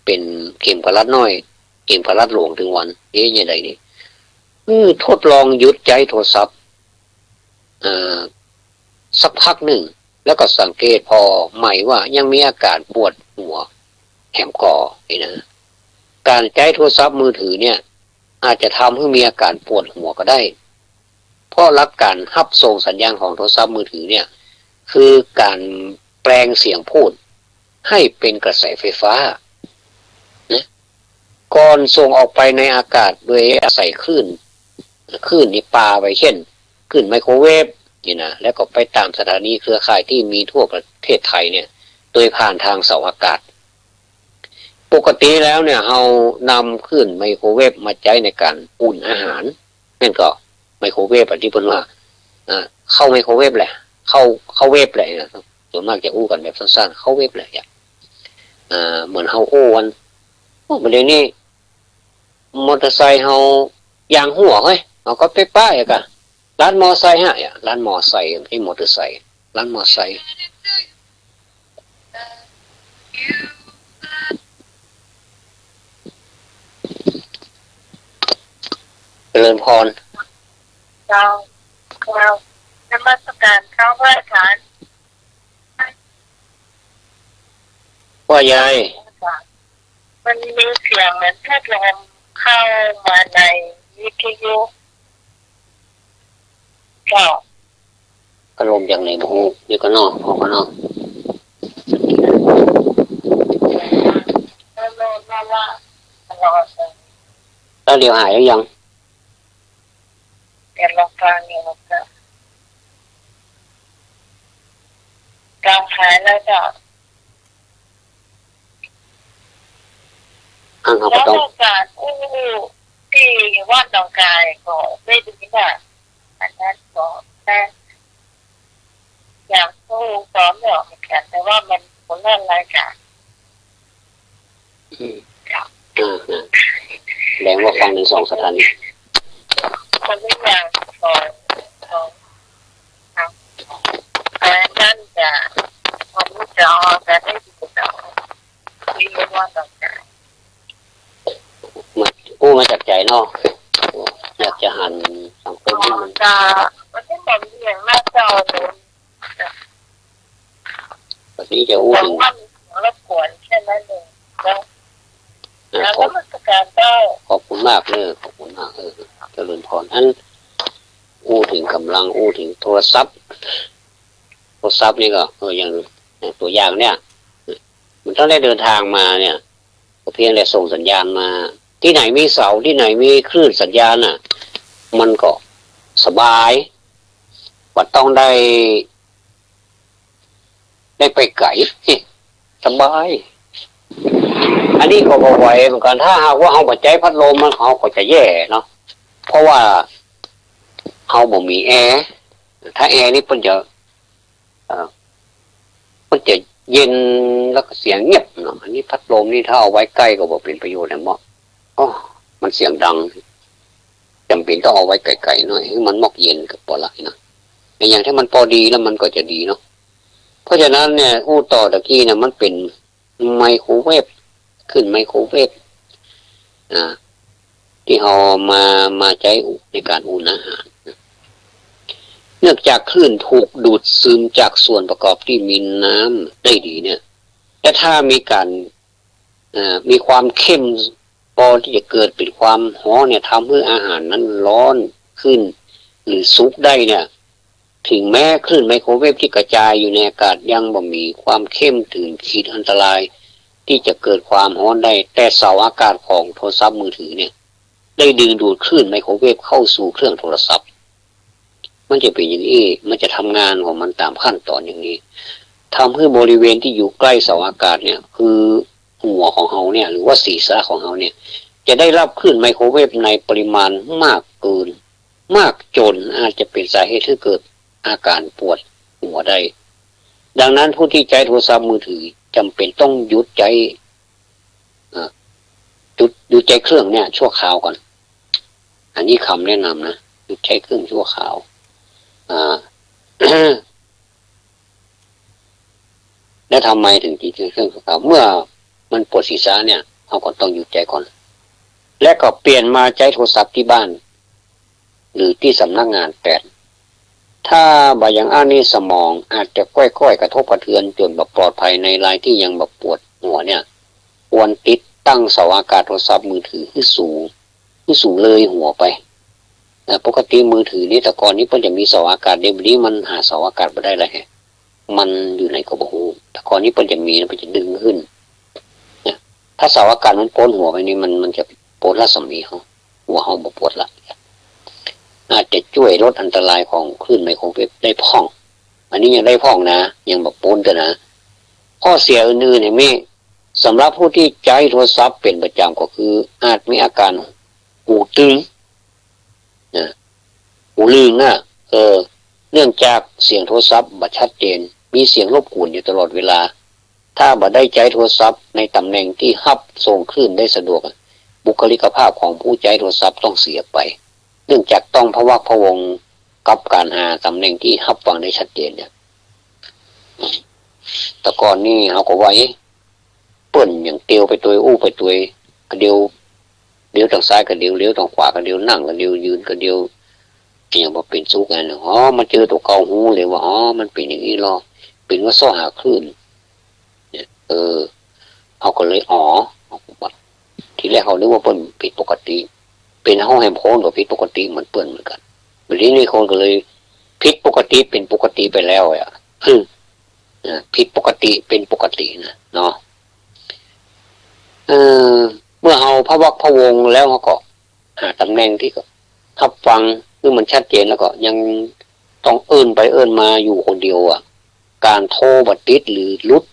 เป๋นเข็มกะลัดน้อย เข็มกะลัดหลวงตึงวัน เอ๊ะ ยังไงนี่ เออ ทดลองหยุดใจ๊โทรศัพท์ เอ่อ สักพักนึ่ง แล้วก็สังเกตผ่อใหม่ว่ายังมีอาก๋านปวดหัวแหมก่อนี่นะ ก๋านใจ๊โทรศัพท์มือถือเนี่ย อาจจะทำหื้อมีอาก๋านปวดหัวก็ได้ เพราะหลักก๋านฮับส่งสัญญาณของโทรศัพท์มือถือเนี่ย คือก๋านแปลงเสียงพูดให้เป๋นกระแสไฟฟ้านะ ก่อนส่งออกไปในอากาศโดยอาศัยคลื่น คลื่นนี่ปาไป เช่น คลื่นไมโครเวฟนี่นะ แล้วก็ไปตามสถานีเครือข่ายที่มีทั่วประเทศไทยเนี่ย โดยผ่านทางเสาอากาศ ปกติแล้วเนี่ย เฮานำคลื่นไมโครเวฟมาใจ๊ในก๋านอุ่นอาหาร นั่นก็ไมโครเวฟ อันตี้เปิ้นว่า อ่า เข้าไมโครเวฟแหละ เข้า เข้าเวฟแหละนะ ส่วนมากจะอู้กั๋นแบบสั้นๆ เข้าเวฟแหละ อ่า เหมือนเฮาอู้วัน โอ้ บ่าเดี่ยวนี้ มอเตอร์ไซค์เฮายางหั้วเฮ้ย เฮาก็ไปปะอะกะ ร้านมอไซค์ฮะ อะ ร้านมอไซค์ ไม่ใช่มอเตอร์ไซค์ ร้านมอไซค์ เจริญพร เจ้า เจ้า นมัสการเจ้าพระอาจารย์ ว่ายังไง มันมีเสียงเหมือนพัดลมเข้ามาในวิทยุ เจ้า พัดลมจากไหนบ่ฮู้ เดี๋ยวก่อนเนาะ ออกก่อนเนาะ แล้วเดี๋ยวหายแล้วยัง เดี๋ยวลองฟังอยู่ครับ เจ้า หายแล้วเจ้า อันเขาก็ต้อง แล้วโอกาสอู้ตี้วัดหนองคายก็ได้ดีนะ อันนั้นก็นะ อยากอู้ต๋อเนื่องเหมือนกั๋น แต่ว่ามันคนละรายก๋าน อืม เจ้า อ่า นะ แสดงว่าฟังในสองสถานี คนละอย่าง สอง สอง ครับ แต่นั่นจะ วันนี้จะเอาจะได้ยินเนาะ ที่ว่าต้องการ มา อู้มาจากใจ๋เนาะ อยากจะหันสังคมให้มัน จะ มันไม่เหมือนเรียนหน้าจอเลย วันนี้จะอู้ แต่ ถึง ว่ามีเสียงรบกวนแค่นั้นเองเนาะ อ่า แล้ว ขอบ นมัสการเจ้า ขอบคุณมากเลย ขอบคุณมาก เออ เจริญพร อัน อู้ถึงก๋ำลัง อู้ถึงโทรศัพท์ โทรศัพท์นี่ก็ เออ อย่าง อย่างตั๋วอย่างเนี่ย มันต้องได้เดินทางมาเนี่ย ก็เพียงแต่ส่งสัญญาณมา ตี้ไหนมีเสา ตี้ไหนมีคลื่นสัญญาณน่ะ มันก็สบาย บ่ต้องได้ ได้ไปไก๋ สบาย อันนี้ก็บ่ไหวเหมือนกั๋น ถ้าหากว่าเฮาบ่ใจ๊พัดลมมัน เฮาก็จะแย่เนาะ เพราะว่าเฮาบ่มีแอร์ ถ้าแอร์นี่เปิ้นจะ เอ่อ มันจะเย็นแล้วก็เสียงเงียบเนาะ อันนี้พัดลมนี่ถ้าเอาไว้ใก้ก็บ่เป๋นประโยชน์แหละเนาะ อ้อ มันเสียงดัง จ๋ำเป๋นต้องเอาไว้ไก๋ๆ หน่อย หื้อมันมอกเย็นก็ปอละนะ แต่อย่างที่มันปอดีแล้วมันก็จะดีเนาะ เพราะฉะนั้นเนี่ย อู้ต่อตะกี้เนี่ย มันเป๋นไมโครเวฟ คลื่นไมโครเวฟ อ่า ตี้เฮามา มาใจ๊ในก๋านอุ่นอาหาร เนื่องจากคลื่นถูกดูดซึมจากส่วนประกอบตี้มีน้ำได้ดีเนี่ย แต่ถ้ามีก๋าน เอ่อ มีความเข้มพอตี้จะเกิดเป๋นความฮ้อนเนี่ย ทำหื้ออาหารนั้นฮ้อนขึ้น หรือสุกได้เนี่ย ถึงแม้คลื่นไมโครเวฟตี้กระจายอยู่ในอากาศยังบ่มีความเข้มถึงขีดอันตรายตี้จะเกิดความฮ้อนได้ แต่เสาอากาศของโทรศัพท์มือถือเนี่ย ได้ดึงดูดคลื่นไมโครเวฟเข้าสู่เครื่องโทรศัพท์ มันจะเป๋นอย่างอี้ มันจะทำงานของมันต๋ามขั้นต๋อนอย่างนี้ ทำหื้อบริเวณตี้อยู่ใก้เสาอากาศเนี่ย คือหัวของเฮาเนี่ย หรือว่าศีรษะของเฮาเนี่ย จะได้ฮับคลื่นไมโครเวฟในปริมาณมากเกิน มากจ๋นอาจจะเป๋นสาเหตุหื้อเกิดอาก๋ารปวดหัวได้ ดังนั้นผู้ตี้ใจ๊โทรศัพท์มือถือจ๋ำเป๋นต้องหยุดใจ๊ อ่า หยุด หยุดใจ๊เครื่องเนี่ยชั่วคราวก่อน อันนี้กำแนะนำนะ หยุดใจ๊เครื่องชั่วคราว อ่า แล้วทำไมถึงหยุดใจ๊เครื่องชั่วคราว เมื่อมันปวดศีรษะเนี่ย เฮาก็ต้องหยุดใจ๊ก่อน และก็เปลี่ยนมาใจ๊โทรศัพท์ตี้บ้าน หรือตี้สำนักงานแตน ถ้าบ่อย่างอั้นนี่สมองอาจจะก้อยๆ กระทบกระเทือนจ๋นบ่ปลอดภัย ในรายตี้ยังบ่ปวดหัวเนี่ย ควรติดตั้งเสาอากาศโทรศัพท์มือถือหื้อสูง หื้อสูงเลยหัวไป นะ ปกติมือถือนี่แต่ก่อนนี้เปิ้นจะมีเสาอากาศ เดี๋ยวนี้มันหาเสาอากาศบ่ได้แล้วแฮะ มันอยู่ไหนก็บ่ฮู้ แต่ก่อนนี้เปิ้นจะมีนะ เปิ้นจะดึงขึ้น นะ ถ้าเสาอากาศมันป๊นหัวไปนี่ มัน มันจะป๊นรัศมีเฮา หัวเฮาบ่ปวดละ อาจจะจ้วยลดอันตรายของคลื่นไมโครเวฟได้พ่อง อันนี้ยังได้พ่องนะ ยังบ่ป๊นเตื้อนะ ข้อเสียอื่นๆ เนี่ยมี สำหรับผู้ตี้ใจ๊โทรศัพท์เป๋นประจ๋ำก็คือ อาจมีอาก๋ารหูตึง นะ หูลึงนะ เออ เนื่องจากเสียงโทรศัพท์บ่ชัดเจน มีเสียงรบกวนอยู่ตลอดเวลา ถ้าบ่ได้ใจ๊โทรศัพท์ในต๋ำแหน่งตี้ฮับส่งคลื่นได้สะดวกอะ บุคลิกภาพของผู้ใจ๊โทรศัพท์ต้องเสียไป เนื่องจากต้องพะวักพะวงกับก๋านหาต๋ำแหน่งตี้ฮับฟังได้ชัดเจนเนี่ย แต่ก่อนนี่เฮาก็ว่า เอ๊ะ เปิ้นอย่างเตียวไปตวยอู้ไปตวย กระเดียว เดียวตางซ้ายกระเดียว เดียวตางขวากระเดียว นั่งกระเดียว ยืนกระเดียว อย่างบ่เป๋นสุขอัน อ๋อ มาเจอตั๋วเก่าฮู้เลยว่า อ๋อ มันเป๋นอย่างอี้ลอ เป๋นว่าเซาะหาคลื่น เนี่ย เออ เฮาก็เลย อ๋อ ทีแรกเฮานึกว่าเปิ้นผิดปกติ เป๋นเฮาแหมโพนก็ผิดปกติเหมือนเปิ้นเหมือนกั๋น บัดนี้นี่คนก็เลยผิดปกติเป๋นปกติไปแล้วอะ อืม อ่า ผิดปกติเป๋นปกตินะ เนาะ เออ เมื่อเฮาพะวักพะวงแล้ว เฮาก็หาต๋ำแหน่งตี้ก็ฮับฟังหื้อมันชัดเจน แล้วก็ยังต้องเอิ้นไปเอิ้นมาอยู่คนเดียวอะ ก๋านโทรบ่ติดหรือหลุด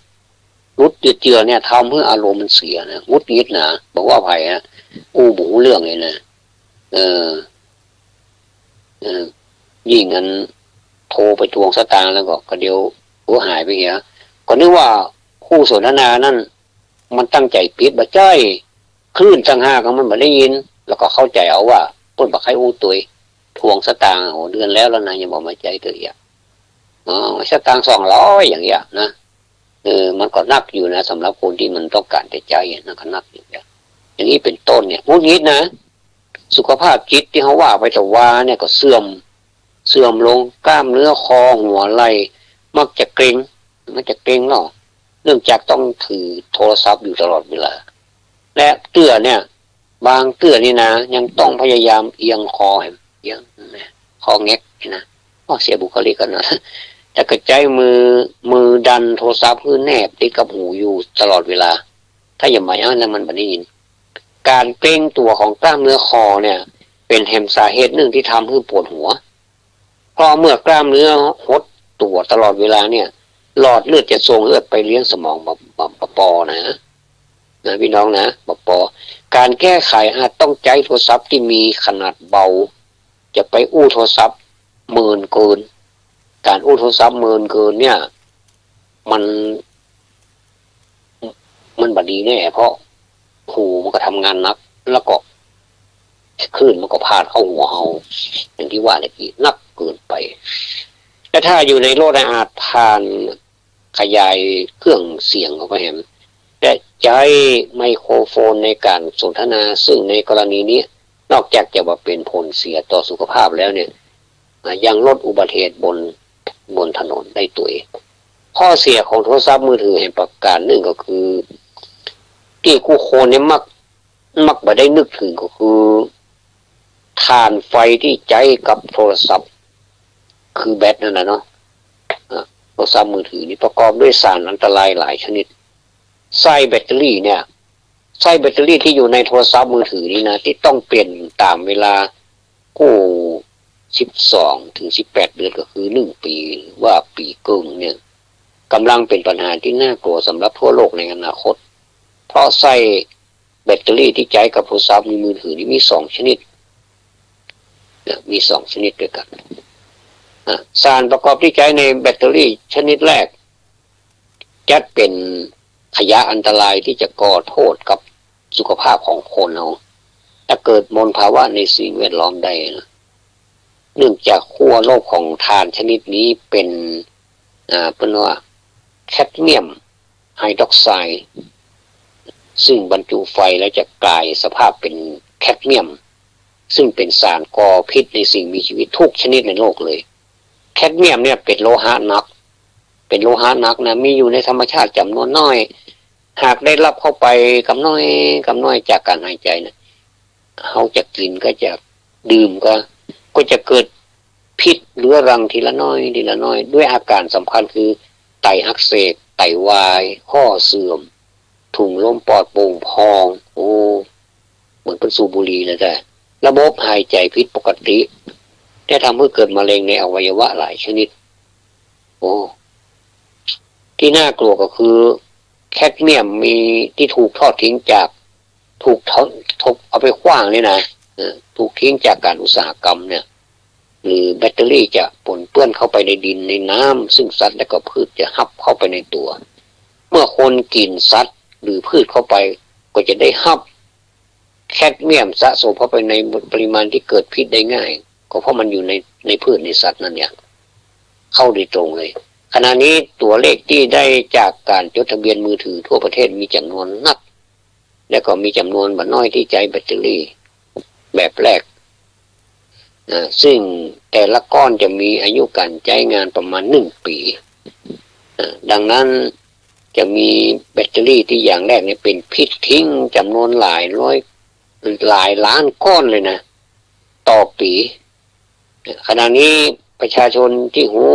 หลุดเจือๆ เนี่ย ทำหื้ออารมณ์มันเสียนะ หงุดหงิดนะ บ่ว่าใผอะ อู้บ่ฮู้เรื่องเลยนะ เออ เออ ยิ่งอันโทรไปทวงสตางค์แล้วก็ กระเดียว โอ้ หายไปเหีย ก็นึกว่าคู่สนทนานั้นมันตั้งใจ๋ปิด บ่ใจ้ คลื่นต่างหากมันบ่ได้ยิน แล้วก็เข้าใจ๋เอาว่าเปิ้นบ่ใค่อู้ตวย ทวงสตางค์ โอ้ เดือนแล้วแล้วนะ ยังบ่มาใจ๊เตื้อเอีย อ๋อ สตางค์สองร้อย อย่างเงี้ยนะ เออ มันก็นักอยู่นะ สำหรับคนตี้มันต้องก๋านจะใจ๊อะ นั่นก็นักอยู่นะ อย่างนี้เป๋นต้นเนี่ย หงุดหงิดนะ สุขภาพจิตตี้เฮาว่าไปตะวาเนี่ยก็เสื่อม เสื่อมลง กล้ามเนื้อคอ หัว ไหล่ มักจะเกร็ง มักจะเกร็งเนาะ เนื่องจากต้องถือโทรศัพท์อยู่ตลอดเวลา และเตื้อเนี่ย บางเตื้อนี่นะ ยังต้องพยายามเอียงคอแหม เอียงนะ คอแง็กนะ อ้อ เสียบุคลิกกั๋นนะ แล้วก็ใจ๊มือ มือดันโทรศัพท์หื้อแนบติดกับหูอยู่ตลอดเวลา ถ้าอย่างบ่อย่างอั้นแล้วมันบ่ได้ยิน ก๋านเกร็งตั๋วของกล้ามเนื้อคอเนี่ย เป๋นแหมสาเหตุนึ่งตี้ทำหื้อปวดหัว เพราะเมื่อกล้ามเนื้อหดตั๋วตลอดเวลาเนี่ย หลอดเลือดจะส่งเลือดไปเลี้ยงสมองบ่ บ่ บ่ปอนะ เอ นะพี่น้องนะ ปป การแก้ไขอาจต้องใจ๊โทรศัพท์ตี้มีขนาดเบา จะไปอู้โทรศัพท์เมินเกิน การอู้โทรศัพท์เมินเกินเนี่ย มัน มันบ่ดีแน่ เพราะหูมันก็ทำงานหนัก แล้วก็คลื่นมันก็พาดเข้าหัวเฮา อย่างตี้ว่าตะกี้ หนักเกินไป แต่ถ้าอยู่ในรถน่ะอาจผ่านขยายเครื่องเสียงออกไปแหม และใจ๊ไมโครโฟนในการสนทนา ซึ่งในกรณีนี้ นอกจากจะว่าเป๋นผลเสียต่อสุขภาพแล้วเนี่ย อ่า ยังลดอุบัติเหตุบน บนถนนได้ตวย ข้อเสียของโทรศัพท์มือถือแหมประการนึ่งก็คือ ตี้กู้คนเนี่ยมัก มักบ่ได้นึกเถิงก็คือ ถ่านไฟตี้ใจ๊กับโทรศัพท์ คือแบตนั่นน่ะเนาะ อ่า โทรศัพท์มือถือนี่ประกอบด้วยสารอันตรายหลายชนิด ไส้แบตเตอรี่เนี่ย ไส้แบตเตอรี่ตี้อยู่ในโทรศัพท์มือถือนี่นะ ตี้ต้องเปลี่ยนต๋ามเวลากู้ สิบสองถึงสิบแปดเดือน ก็คือหนึ่งปี๋ หรือว่าปี๋เกิ่งเนี่ย ก่ำลังเป๋นปัญหาตี้น่ากลัวสำหรับทั่วโลกในอนาคต เพราะไส้แบตเตอรี่ตี้ใจ๊กับโทรศัพท์มือถือนี่มีสองชนิด นะ มีสองชนิดด้วยกั๋น อ่ะ สารประกอบตี้ใจ๊ในแบตเตอรี่ชนิดแรก จัดเป๋นขยะอันตรายตี้จะก่อโต้ษกับสุขภาพของคนเฮา จะเกิดมลภาวะในสิ่งแวดล้อมได้นะ เนื่องจากขั้วลบของถ่านชนิดนี้เป๋น อ่า เปิ้นว่าแคดเมียมไฮดรอกไซด์ ซึ่งบรรจุไฟแล้วจะกลายสภาพเป๋นแคดเมียม ซึ่งเป๋นสารก่อพิษในสิ่งมีชีวิตทุกชนิดในโลกเลย แคดเมียมเนี่ยเป๋นโลหะหนัก เป๋นโลหะหนักนะ มีอยู่ในธรรมชาติจ๋ำนวนน้อย หากได้ฮับเข้าไปกำน้อยกำน้อยจากก๋านหายใจ๋นะ เฮาจะกิ๋นก็จะดื่มก็ ก็จะเกิดพิษเรื้อรังทีละน้อยทีละน้อย ด้วยอาก๋านสำคัญคือไตอักเสบ ไตวาย ข้อเสื่อม ถุงลมปอดโป่งพอง โอ้ เหมือนเปิ้นสูบบุหรี่เลย แต่ระบบหายใจ๋ผิดปกติ ได้ทำหื้อเกิดมะเร็งในอวัยวะหลายชนิด โอ้ ตี้น่ากลัวก็คือ แคดเมียมมีตี้ถูกทอดทิ้งจาก ถูกทอด ถูกเอาไปขว้างนี่นะ เออ ถูกทิ้งจากก๋านอุตสาหกรรมเนี่ย หรือแบตเตอรี่จะปนเปื้อนเข้าไปในดินในน้ำ ซึ่งสัตว์และก็พืชจะฮับเข้าไปในตั๋ว เมื่อคนกิ๋นสัตว์หรือพืชเข้าไป ก็จะได้ฮับแคดเมียมสะสมเข้าไปในปริมาณตี้เกิดพิษได้ง่าย ก็เพราะมันอยู่ใน ในพืชในสัตว์นั่นเนี่ย เข้าโดยตรงเลย ขณะนี้ตั๋วเลขตี้ได้จากก๋านจดทะเบียนมือถือทั่วประเทศมีจ๋ำนวนนัก และก็มีจ๋ำนวนบ่น้อยตี้ใจ๊แบตเตอรี่แบบแรก อ่า ซึ่งแต่ละก้อนจะมีอายุก๋านใจ๊งานประมาณหนึ่งปี๋ อ่า ดังนั้นจะมีแบตเตอรี่ตี้อย่างแรกเนี่ยเป๋นพิษทิ้งจ๋ำนวนหลายร้อย หลายล้านก้อนเลยนะ ต่อปี๋ ขณะนี้ประชาชนตี้ฮู้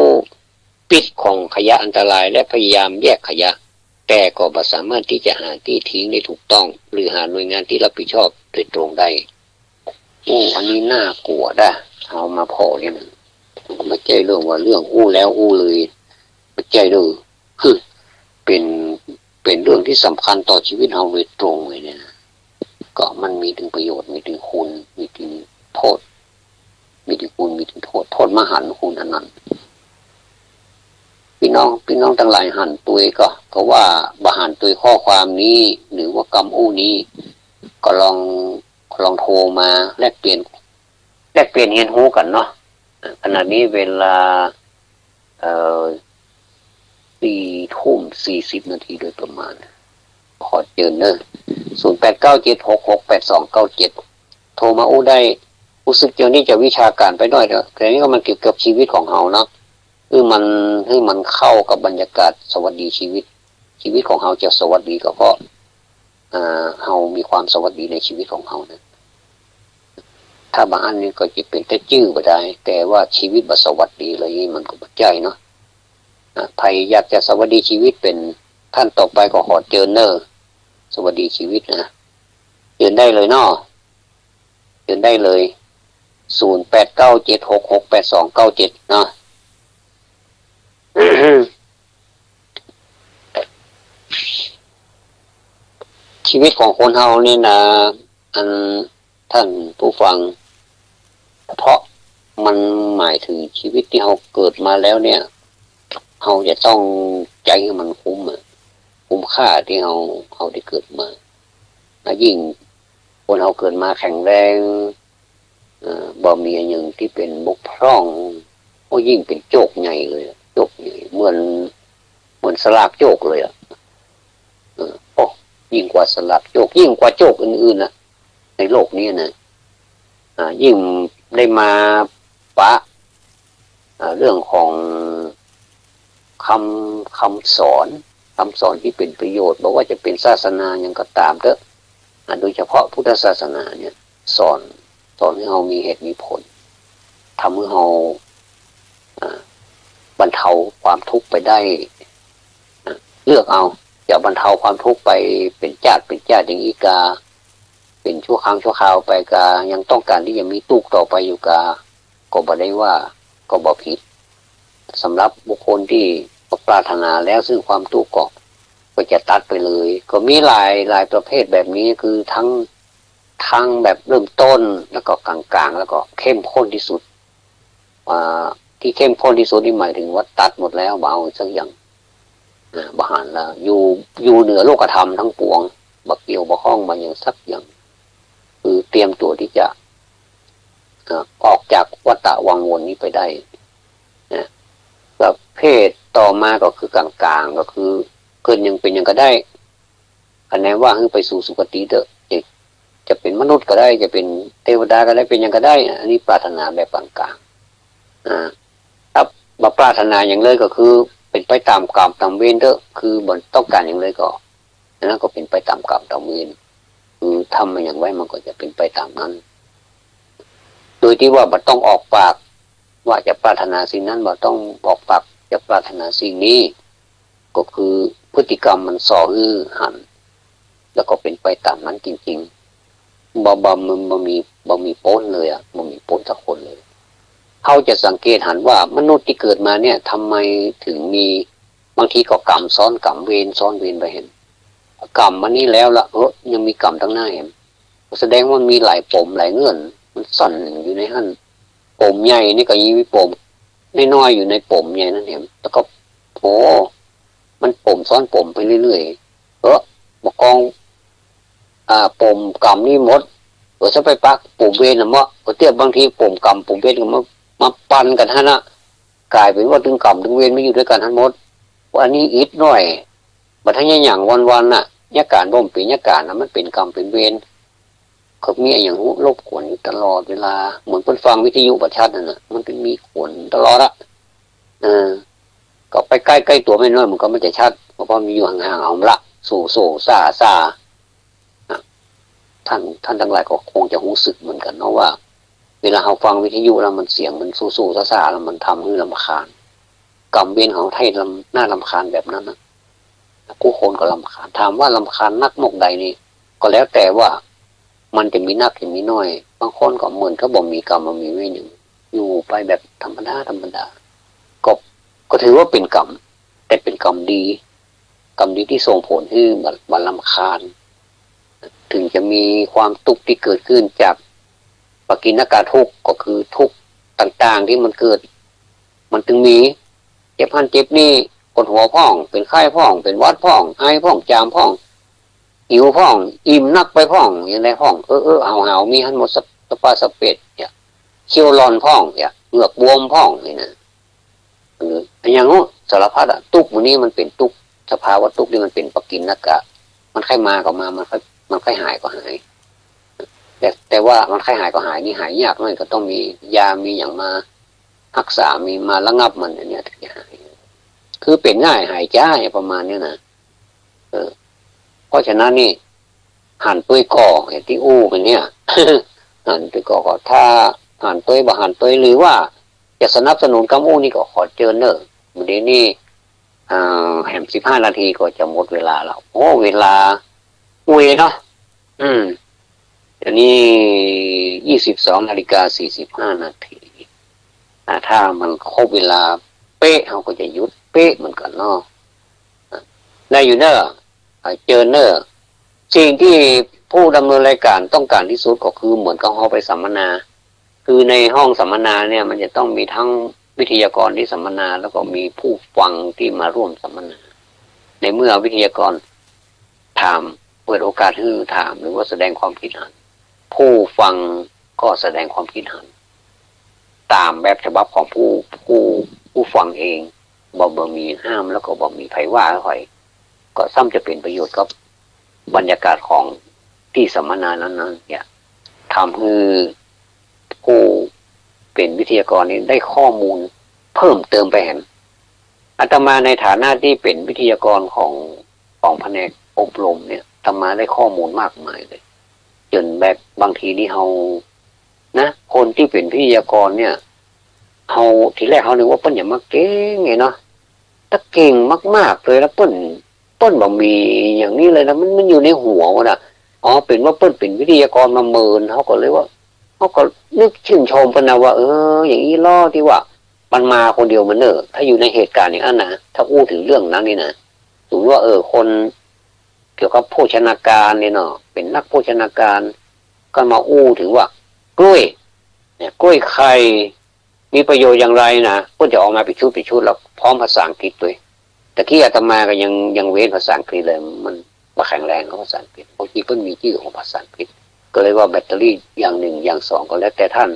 พิษของขยะอันตรายและพยายามแยกขยะ แต่ก็บ่สามารถตี้จะหาตี้ทิ้งได้ถูกต้อง หรือหาหน่วยงานตี้ฮับผิดชอบโดยตรงได้ โอ้ อันนี้น่ากลัวดะ เฮามาผ่อนี่นะ บ่ใจ้เรื่องว่าเรื่องอู้แล้วอู้เลย บ่ใจ้เด้อ คือเป๋น เป๋นเรื่องตี้สำคัญต่อชีวิตเฮาโดยตรงเลยเนี่ยนะ ก็มันมีตึงประโยชน์ มีตึงคุณ มีตึงโต้ษ มีตึงคุณ มีตึงโต้ษ โต้ษมหันต์ คุณอนันต์ ปี้น้อง ปี้น้องตังหลายหันตวยก่อ ก็ว่าบ่หันตวยข้อความนี้ หรือว่ากำอู้นี้ ก็ลอง ลองโทรมาแลกเปลี่ยน แลกเปลี่ยนเฮียนฮู้กั๋นเนาะ อ่า ขณะนี้เวลา เอ่อ สี่ทุ่มสี่สิบนาทีโดยประมาณ ขอเจิญเนาะ ศูนย์แปดเก้าเจ็ดหกหกแปดสองเก้าเจ็ด โทรมาอู้ได้ ฮู้สึกเดี๋ยวนี้จะวิชาการไปหน้อยเนาะ แต่นี่ก็มันเกี่ยวกับชีวิตของเฮาเนาะ หื้อมัน หื้อมันเข้ากับบรรยากาศสวัสดีชีวิต ชีวิตของเฮาจะสวัสดีก็เพราะ อ่า เฮามีความสวัสดีในชีวิตของเฮานะ ถ้าบ่อั้นนี่ก็จะเป๋นแต่จื้อบ่ได้ แต่ว่าชีวิตบ่สวัสดีเลยนี่มันก็บ่ใจ้เนาะ อ่า ใผอยากจะสวัสดีชีวิตเป๋นท่านต่อไปก็ขอเจิญเนาะ สวัสดีชีวิตนะ เจิญได้เลยเนาะ เจิญได้เลย ศูนย์แปดเก้าเจ็ดหกหกแปดสองเก้าเจ็ด เนาะ เจ ชีวิตของคนเฮาเนี่ยนะ อันท่านผู้ฟัง เพราะมันหมายถึงชีวิตตี้เฮาเกิดมาแล้วเนี่ย เฮาจะต้องใจ๊หื้อมันคุ้มอะ คุ้มค่าตี้เฮา เฮาได้เกิดมา และยิ่งคนเฮาเกิดมาแข็งแรง เอ่อ บ่มีอะหยังตี้เป๋นบกพร่อง ก็ยิ่งเป๋นโจคใหญ่เลยอะ โจคใหญ่ เหมือน เหมือนสลากโจคเลยอะ เออ โอ้ ยิ่งกว่าสลากโจค ยิ่งกว่าโจคอื่นๆ น่ะ ในโลกนี้นะ อ่า ยิ่งได้มาปะ อ่า เรื่องของคำ คำสอน คำสอนตี้เป๋นประโยชน์ บ่ว่าจะเป๋นศาสนาหยังก็ต๋ามเต๊อะ อ่า โดยเฉพาะพุทธศาสนาเนี่ย สอน สอนหื้อเฮามีเหตุมีผล ทำหื้อเฮา อ่า บรรเทาความทุกข์ไปได้ อ่า เลือกเอา จะบรรเทาความทุกข์ไปเป๋นจ๊าด เป๋นจ๊าดอย่างอี้กา เป๋นชั่วครั้งชั่วคราวไปกา ยังต้องก๋านตี้จะมีตุ๊กข์ต่อไปอยู่กา ก็บ่ได้ว่า ก็บ่ผิด สำหรับบุคคลตี้ปรารถนาแล้วซึ่งความตุ๊กข์ก็ ก็จะตัดไปเลย ก็มีหลาย หลายประเภทแบบนี้ คือทั้ง ทั้งแบบเริ่มต้น แล้วก็กลางๆ แล้วก็เข้มข้นที่สุด อ่า ที่เข้มข้นที่สุดนี่หมายถึงว่าตัดหมดแล้ว บ่เอาสักอย่าง อ่า บ่หันแล้ว อยู่ อยู่เหนือโลกธรรมทั้งปวง บ่เกี่ยวบ่ข้องบ่หยังสักอย่าง คือเตรียมตั๋วตี้จะ อ่า ออกจากวัฏฏะวังวนนี้ไปได้ นะ ประเภทต่อมาก็คือกลางๆ ก็คือเกิดหยังเป๋นหยังก็ได้ คะแนนว่าหื้อไปสู่สุคติเต๊อะ จะ จะเป๋นมนุษย์ก็ได้ จะเป๋นเตวดาก็ได้ เป๋นหยังก็ได้ อันนี้ปรารถนาแบบกลางๆ อ่า ถ้าบ่ปรารถนาหยังเลยก็คือเป๋นไปต๋ามกรรมต๋ามเวรเต๊อะ คือบ่ต้องก๋านหยังเลยก็ อันนั้นก็เป๋นไปต๋ามกรรมต๋ามเวร คือทำมาหยังไว้มันก็จะเป๋นไปต๋ามนั้น โดยตี้ว่าบ่ต้องออกปากว่าจะปรารถนาสิ่งนั้น บ่ต้องออกปากจะปรารถนาสิ่งนี้ ก็คือพฤติกรรมมันส่อหื้อหัน แล้วก็เป๋นไปต๋ามนั้นจริงๆ บ่ บ่ มันบ่มี บ่มีป๊นเลยอะ บ่มีป๊นสักคนเลย เฮาจะสังเกตหันว่ามนุษย์ตี้เกิดมาเนี่ย ทำไมถึงมี บางทีก็กรรมซ้อนกรรม เวรซ้อนเวรไปหั้น กรรมอันนี้แล้วละ เออ ยังมีกรรมตังหน้าหั้น แสดงว่ามันมีหลายปมหลายเงื่อน มันซ่อนอยู่ในหั้น ปมใหญ่นี่ก็ยังมีปมน้อยๆ อยู่ในปมใหญ่นั้นหั้น แล้วก็ โอ้ มันปมซ้อนปมไปเรื่อยๆ เออ บ่กอง อ่า ปมกรรมนี่หมด เออ จะไปปะปมเวรน่ะเมาะ เออ เตี้ย บางทีปมกรรมปมเวรก็มา มาปันกั๋นหั้นนะ ก๋ายเป๋นว่าตึงกรรมตึงเวรมาอยู่ตวยกั๋นหั้นหมด ว่าอันนี้อิดหน้อย บ่ทันหยังวันๆ น่ะ ยะก๋านบ่เป๋นยะก๋านน่ะ มันเป๋นกรรมเป๋นเวร ก็มีอะหยังรบกวนอยู่ตลอดเวลา เหมือนเปิ้นฟังวิทยุบ่ชัดหั้นน่ะ มันก็มีขวนตลอดอะ เออ ก็ไปใก้ๆ ตั๋วแม่น้อยมันก็มันจะชัด เพราะมันอยู่ห่างๆ เอาละ โซ่ๆ ซ่าๆ อ่ะ ท่าน ท่านตังหลายก็คงจะฮู้สึกเหมือนกั๋นเนาะว่า เวลาเฮาฟังวิทยุแล้วมันเสียงมันโซ่ๆ ซ่าๆ แล้วมันทำหื้อรำคาญ กรรมเวรของไทยรำ น่ารำคาญแบบนั้นน่ะ กู้คนก็รำคาญ ถามว่ารำคาญนักมอกใดนี่ ก็แล้วแต่ว่ามันจะมีนักจะมีน้อย บางคนก็เหมือนกับบ่มีกรรมบ่มีเวรอยู่ อยู่ไปแบบธรรมดาธรรมดา ก็ ก็ถือว่าเป๋นกรรม แต่เป๋นกรรมดี กรรมดีตี้ส่งผลหื้อบ่ บ่รำคาญ ถึงจะมีความตุ๊กข์ตี้เกิดขึ้นจากปกิณณกทุกข์ ก็คือทุกข์ต่างๆ ตี้มันเกิด มันตึงมี เจ็บหั้นเจ็บนี่ ปวดหัวพ่อง เป๋นไข้พ่อง เป๋นหวัดพ่อง ไอพ่อง จามพ่อง หิวพ่อง อิ่มนักไปพ่อง อย่างใดพ่อง เออ เออ หาวๆ มีหั้นหมด สะ สะปาสะเปด เนี่ย เขี้ยวร่อนพ่อง เนี่ย เหงือกบวมพ่อง นี่นะ เออ อะหยังฮู้ สารพัดอะ ตุ๊กข์หมู่นี้มันเป๋นตุ๊กข์ สภาวะตุ๊กข์นี่มันเป๋นปกิณณกะ มันใค่มาก็มา มันใค่ มันใค่หายก็หาย แต่ แต่ว่ามันใค่หายก็หายนี่หายยากหน่อย ก็ต้องมียา มีหยังมาฮักษา มีมาระงับมัน อันเนี้ยถึงจะหาย คือเป๋นง่ายหายจ๊า ประมาณเนี้ยนะ เออ เพราะฉะนั้นนี่ หันตวยก่อ อย่างตี้อู้กั๋นเนี่ย หันตวยก่อ ก็ถ้าหันตวยบ่หันตวย หรือว่าจะสนับสนุนกำอู้นี่ก็ขอเจิญเน่อ มื้อนี้นี่ อ่า แหมสิบห้านาทีก็จะหมดเวลาแล้ว โอ้ เวลาไวเนาะ อืม เดี๋ยวนี้ยี่สิบสองนาฬิกาสี่สิบห้านาที อ่า ถ้ามันครบเวลาเป๊ะ เฮาก็จะหยุดเป๊ะเหมือนกั๋นเนาะ อ่ะ ได้อยู่เน่อ อ่ะ เจิญเน่อ สิ่งที่ผู้ดำเนินรายการต้องการที่สุดก็คือเหมือนกับเฮาไปสัมมนา คือในห้องสัมมนาเนี่ยมันจะต้องมีทั้งวิทยากรที่สัมมนา แล้วก็มีผู้ฟังที่มาร่วมสัมมนา ในเมื่อวิทยากรถาม เปิดโอกาสหื้อถามหรือว่าแสดงความคิดหัน ผู้ฟังก็แสดงความคิดหัน ต๋ามแบบฉบับของผู้ ผู้ ผู้ฟังเอง บ่ บ่มีห้ามแล้วก็บ่มีใผว่าใผ ก็ซ้ำจะเป๋นประโยชน์กับบรรยากาศของตี้สัมมนานั้นๆ เนี่ย ทำหื้อผู้เป๋นวิทยากรนี่ได้ข้อมูลเพิ่มเติมไปแหม อาตมาในฐานะตี้เป๋นวิทยากรของ ของแผนกอบรมเนี่ย อาตมาได้ข้อมูลมากมายเลย จ๋นแบบบางทีนี่เฮา นะ คนตี้เป๋นวิทยากรเนี่ย เฮา ทีแรกเฮานึกว่าเปิ้นจะมาเก่งไงเนาะ แต่เก่งมากๆ เลย แล้วเปิ้น เปิ้นบ่มีอย่างนี้เลยนะ มัน มันอยู่ในหัวมันน่ะ อ๋อ เป๋นว่าเปิ้นเป๋นวิทยากรมาเมิน เฮาก็เลยว่า เฮาก็นึกชื่นชมเปิ้นนะว่า เออ อย่างอี้ลอตี้ว่า มันมาคนเดียวมันเน่อ ถ้าอยู่ในเหตุการณ์อย่างนั้นนะ ถ้าอู้ถึงเรื่องนั้นนี่นะ สมมุติว่า เออ คนเกี่ยวกับโภชนาการนี่เนาะ เป๋นนักโภชนาการ ก็มาอู้ถึงว่า กล้วย เนี่ย กล้วยไข่ มีประโยชน์อย่างไรนะ เปิ้นจะออกมาเป๋นชุดเป๋นชุด แล้วพร้อมภาษาอังกฤษตวย ตะกี้อาตมาก็ยัง ยังเว้นภาษาอังกฤษเลย มันบ่แข็งแรงกับภาษาอังกฤษ บางทีเปิ้นมีจื้อของภาษาอังกฤษ ก็เลยว่าแบตเตอรี่อย่างหนึ่ง อย่างสอง ก็แล้วแต่ต้าน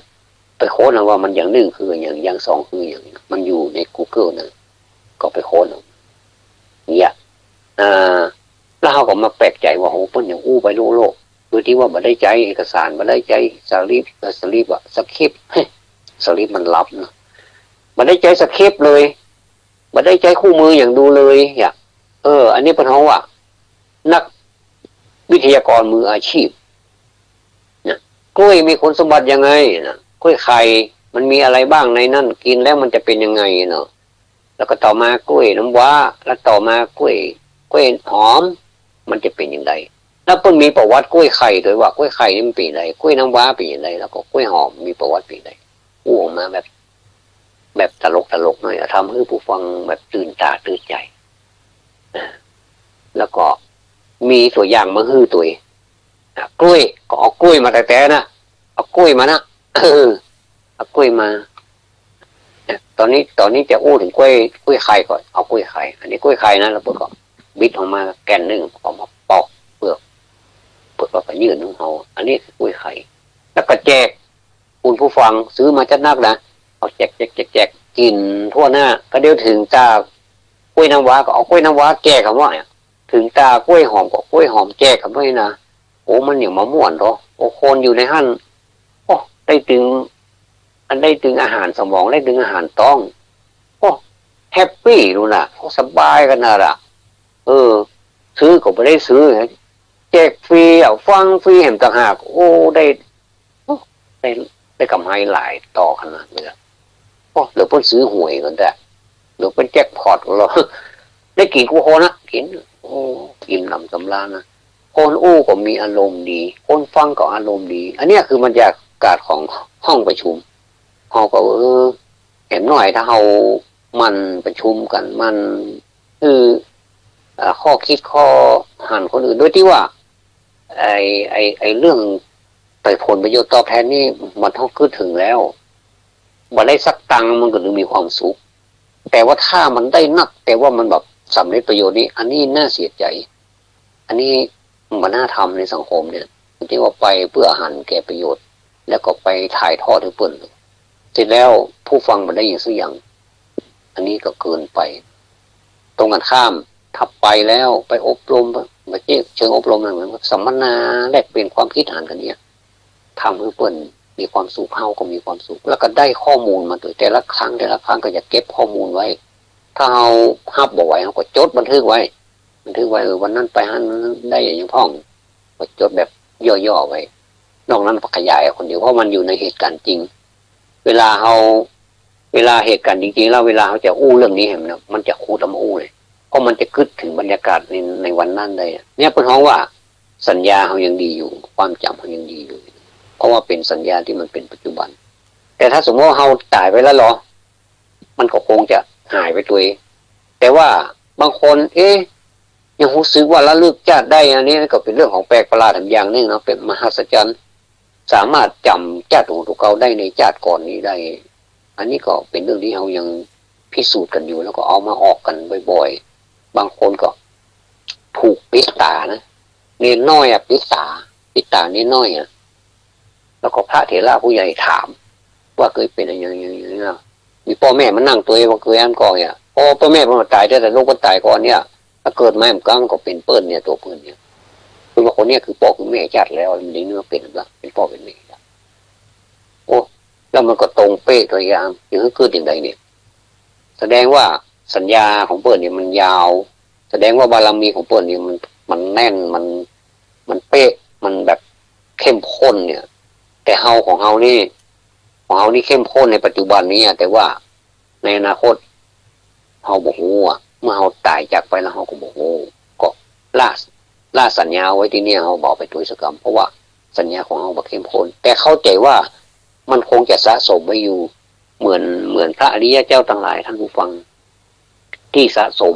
ไปค้นเอาว่ามันอย่างหนึ่งคืออย่าง อย่างสองคืออย่าง มันอยู่ในกูเกิลนะ ก็ไปค้นเอา เนี่ย อ่า แล้วเฮาก็มาแปลกใจ๋ว่า โห เปิ้นยังอู้ไปโล่ๆ โดยตี้ว่าบ่ได้ใจ๊เอกสาร บ่ได้ใจ๊สลิป เอ่อ สลิปอะ สคริปต์ สลิปมันลับเนาะ บ่ได้ใจ๊สคริปต์เลย บ่ได้ใจ๊คู่มืออย่างดูเลยอะ เออ อันนี้เปิ้นฮ้องว่า นักวิทยากรมืออาชีพ นะ กล้วยมีคุณสมบัติยังไงนะ กล้วยไข่มันมีอะไรบ้างในนั้น กินแล้วมันจะเป็นยังไงเนาะ แล้วก็ต่อมากล้วยน้ำว้า แล้วต่อมากล้วย กล้วยหอม มันจะเป๋นอย่างไร แล้วเปิ้นมีประวัติกล้วยไข่ตวยว่า กล้วยไข่นี่มันเป๋นอย่างไร กล้วยน้ำว้าเป๋นอย่างไร แล้วก็กล้วยหอมมีประวัติเป๋นอย่างไร อู้ออกมาแบบ แบบตลกๆ หน่อย ทำหื้อผู้ฟังแบบตื่นต๋าตื่นใจ๋ แล้วก็มีตั๋วอย่างมาหื้อตวย อ่ะ กล้วย ก็เอากล้วยมาแต๊ๆ นะ เอากล้วยมานะ เออ เอากล้วยมา เนี่ย ต๋อนนี้ ต๋อนนี้จะอู้ถึงกล้วย กล้วยไข่ก่อน เอากล้วยไข่ อันนี้กล้วยไข่นะ แล้วเปิ้นก็บิดออกมาแก่นนึ่ง เอามาปอกเปลือก เปลือกแล้วก็ยื่นหื้อเฮา อันนี้คือกล้วยไข่ แล้วก็แจก คุณผู้ฟัง ซื้อมาจัดนักนะ เอาแจก แจก แจก แจก กิ๋นทั่วหน้า ก็เดี๋ยวถึงต๋ากล้วยน้ำว้าก็เอากล้วยน้ำว้าแจก กำว่าเนี่ย ถึงต๋ากล้วยหอมก็กล้วยหอมแจก กำว่านี่นะ โอ้ มันอย่างมาม่วนเนาะ โอ้ คนอยู่ในหั้น โอ้ ได้ตึง อันได้ตึงอาหารสมอง ได้ตึงอาหารต๊อง โอ้ แฮปปี้ดูนะ โอ้ สบายขนาดอะ เออ ซื้อก็บ่ได้ซื้อ แจกฟรีอะ ฟังฟรีแหมต่างหาก โอ้ ได้ โอ้ ได้ ได้ก๋ำไรหลายต่อขนาดเลยอะ โอ้ หรือเปิ้นซื้อหวยกั๋นแต๊ หรือเปิ้นแจ็คพอตกั๋นลอ ได้กิ๋นกู้คนนะ กิ๋น โอ้ อิ่มหนำสำราญนะ คนอู้ก็มีอารมณ์ดี คนฟังก็อารมณ์ดี อันเนี้ยคือบรรยากาศของห้องประชุม เฮาก็ เออ แหมหน้อยถ้าเฮาหมั่นประชุมกั๋น หมั่น คือ อ่า ข้อคิดข้อหันคนอื่น โดยตี้ว่า ไอ้ ไอ้ ไอ้เรื่องได้ผลประโยชน์ตอบแทนนี่มันต้องกึ๊ดถึงแล้ว บ่ได้สักตังค์มันก็ยังมีความสุข แต่ว่าถ้ามันได้นัก แต่ว่ามันแบบสำเร็จประโยชน์นี่ อันนี้น่าเสียใจ๋ อันนี้มันบ่น่าทำในสังคมเนี่ย ตี้ว่าไปเปื้อหันแก่ประโยชน์ แล้วก็ไปถ่ายทอดหื้อเปิ้น เสร็จแล้วผู้ฟังบ่ได้หยังสักอย่าง อันนี้ก็เกินไป ตรงกันข้าม ถ้าไปแล้วไปอบรม บ่ใจ้เชิงอบรมนะ เหมือนสัมมนาแลกเปลี่ยนความคิดหันกั๋นเนี่ย ทำหื้อเปิ้นมีความสุข เฮาก็มีความสุข แล้วก็ได้ข้อมูลมาตวย แต่ละครั้ง แต่ละครั้งก็จะเก็บข้อมูลไว้ ถ้าเฮาฮับบ่ไหว เฮาก็จดบันทึกไว้ บันทึกไว้ เออ วันนั้นไปหั้น วันนั้นได้อะหยังพ่อง ก็จดแบบย่อๆ ไว้ นอกนั้นขยายคนเดียว เพราะมันอยู่ในเหตุการณ์จริง เวลาเฮา เวลาเหตุการณ์จริงๆ แล้วเวลาเฮาจะอู้เรื่องนี้แหมนะ มันจะขุดเอามาอู้เลย เพราะมันจะกึ๊ดถึงบรรยากาศใน ในวันนั้นได้อะ เนี่ยเปิ้นฮ้องว่าสัญญาเฮายังดีอยู่ ความจ๋ำเฮายังดีอยู่ เพราะว่าเป๋นสัญญาตี้มันเป๋นปัจจุบัน แต่ถ้าสมมุติว่าเฮาต๋ายไปแล้วลอ มันก็คงจะหายไปตวย แต่ว่าบางคน เอ๊ะ ยังฮู้สึกว่าระลึกจาติได้ อันนี้ก็เป๋นเรื่องของแปลกประหลาดแถมอย่างนึ่งเนาะ เป๋นมหัศจรรย์ สามารถจ๋ำจาติของตั๋วเก่าได้ในจาติก่อนนี้ได้ อันนี้ก็เป๋นเรื่องตี้เฮายังพิสูจน์กั๋นอยู่ แล้วก็เอามาออกกั๋นบ่อยๆ บางคนก็ถูกปิดต๋านะ เณรน้อยอะ ปิดต๋า ปิดต๋าเณรน้อยอะ แล้วก็พระเถระผู้ใหญ่ถาม ว่าเกยเป๋นอะหยัง อย่าง อย่างเนี้ย มีป้อแม่มานั่งตวย ว่าเกยอันก่อเนี่ย อ้อ ป้อแม่เปิ้นต๋าย แต่ แต่ลูกเปิ้นต๋ายก่อนเนี่ย ถ้าเกิดมาเหมือนกั๋นก็เป๋นเปิ้นเนี่ย ตั๋วเปิ้นเนี่ย คือว่าคนเนี้ยคือป้อคือแม่จาติแล้ว มันได้เนื้อเป๋นละ เป๋นป้อเป๋นแม่ละ โอ้ แล้วมันก็ตรงเป๊ะตัวยาม อย่างนี้เกิดอย่างใดเนี่ย แสดงว่าสัญญาของเปิ้นเนี่ยมันยาว แสดงว่าบารมีของเปิ้นเนี่ยมัน มันแน่น มัน มันเป๊ะ มันแบบเข้มข้นเนี่ย แต่เฮาของเฮานี่ ของเฮานี่เข้มข้นในปัจจุบันนี้อะ แต่ว่าในอนาคตเฮาบ่ฮู้อะ เมื่อเฮาต๋ายจากไปแล้วเฮาก็บ่ฮู้ ก็ละ ละสัญญาไว้ตี้เนี่ย เฮาบ่เอาไปตวยสักกำ เพราะว่าสัญญาของเฮาบ่เข้มข้น แต่เข้าใจ๋ว่ามันคงจะสะสมไว้อยู่ เหมือน เหมือนพระอริยะเจ้าตังหลาย ท่านผู้ฟัง ตี้สะสม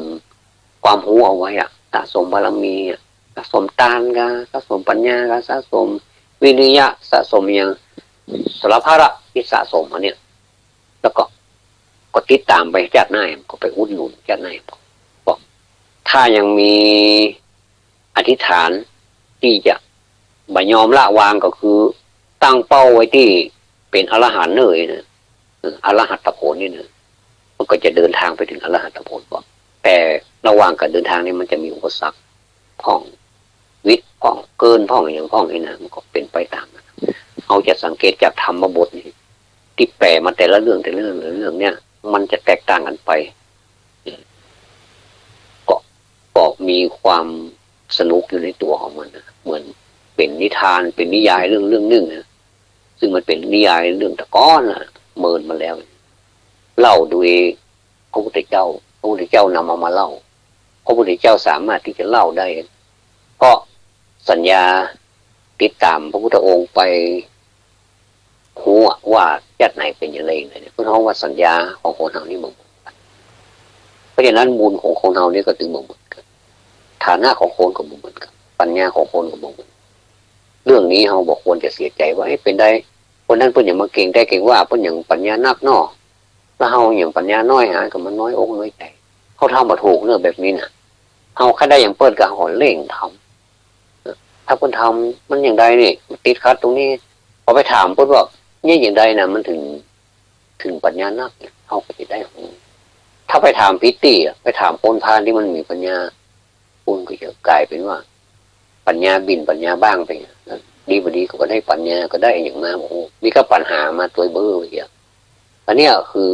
ความฮู้เอาไว้อะ สะสมบารมีอะ สะสมตานกา สะสมปัญญากา สะสมวิริยะ สะสมอะหยัง สารพัดอะตี้สะสมมาเนี่ย แล้วก็ ก็ติดต๋ามไปจาติหน้า ก็ไปอุดหนุนจาติหน้า บอกถ้ายังมีอธิษฐานตี้จะบ่ยอมละวาง ก็คือตั้งเป้าไว้ตี้เป๋นอรหันต์เลยนะ เออ อรหัตผลนี่นะ มันก็จะเดินทางไปถึงอรหัตผล แต่ระหว่างก๋านเดินทางนี่มันจะมีอุปสรรคพ่อง วิตพ่อง เกินพ่อง อะหยังพ่องนี่นะ มันก็เป๋นไปต๋ามนั้น เฮาจะสังเกตจากธรรมบทนี่ ตี้แป๋มาแต่ละเรื่อง แต่ละเรื่อง แต่ละเรื่องเนี่ย มันจะแตกต่างกั๋นไป ก็ ก็มีความสนุกอยู่ในตั๋วของมันนะ เหมือนเป๋นนิทาน เป๋นนิยายเรื่อง เรื่องนึ่งนะ ซึ่งมันเป๋นนิยายเรื่องตะก้อนนะ เมินมาแล้ว เล่าโดยพระพุทธเจ้า พระพุทธเจ้านำเอามาเล่า พระพุทธเจ้าสามารถตี้จะเล่าได้ เพราะสัญญาติดต๋ามพระพุทธองค์ไป ฮู้อะว่าจาติไหนเป๋นอย่างใดอย่างใดเนี่ย เปิ้นฮ้องว่าสัญญาของคนเฮานี่บ่เหมือนกั๋น เพราะฉะนั้นบุญของคนเฮานี่ก็จึงบ่เหมือนกั๋น ฐานะของคนก็บ่เหมือนกั๋น ปัญญาของคนก็บ่เหมือนกั๋น เรื่องนี้เฮาบ่ควรจะเสียใจ๋ว่า เอ๊ะ เป๋นใด คนนั้นเปิ้นหยังมาเก่งแต๊เก่งว่า เปิ้นหยังปัญญานักเนาะ แล้วเฮาหยังปัญญาน้อย หาก็มาน้อยอกน้อยใจ๋ เฮาทำบ่ถูกเรื่องแบบนี้น่ะ เฮาใค่ได้อย่างเปิ้นก็เฮาก็เร่งทำ ถ้าเปิ้นทำมันอย่างใดนี่ มันติดขัดตรงนี้ พอไปถามเปิ้นว่า เนี่ยอย่างใดน่ะ มันถึง ถึงปัญญานักเนี่ย เฮาก็จะได้ฮู้ ถ้าไปถามผิดตี้อะ ไปถามคนพาลตี้มันมีปัญญา เปิ้นก็จะก๋ายเป๋นว่า ปัญญาบิ่นปัญญาบ้างไป ดีบ่ดีก็ได้ปัญญาก็ได้อะหยังมา โอ้โห มีก็ปัญหามาตวยเบ้อไปเสีย อันเนี้ยคือ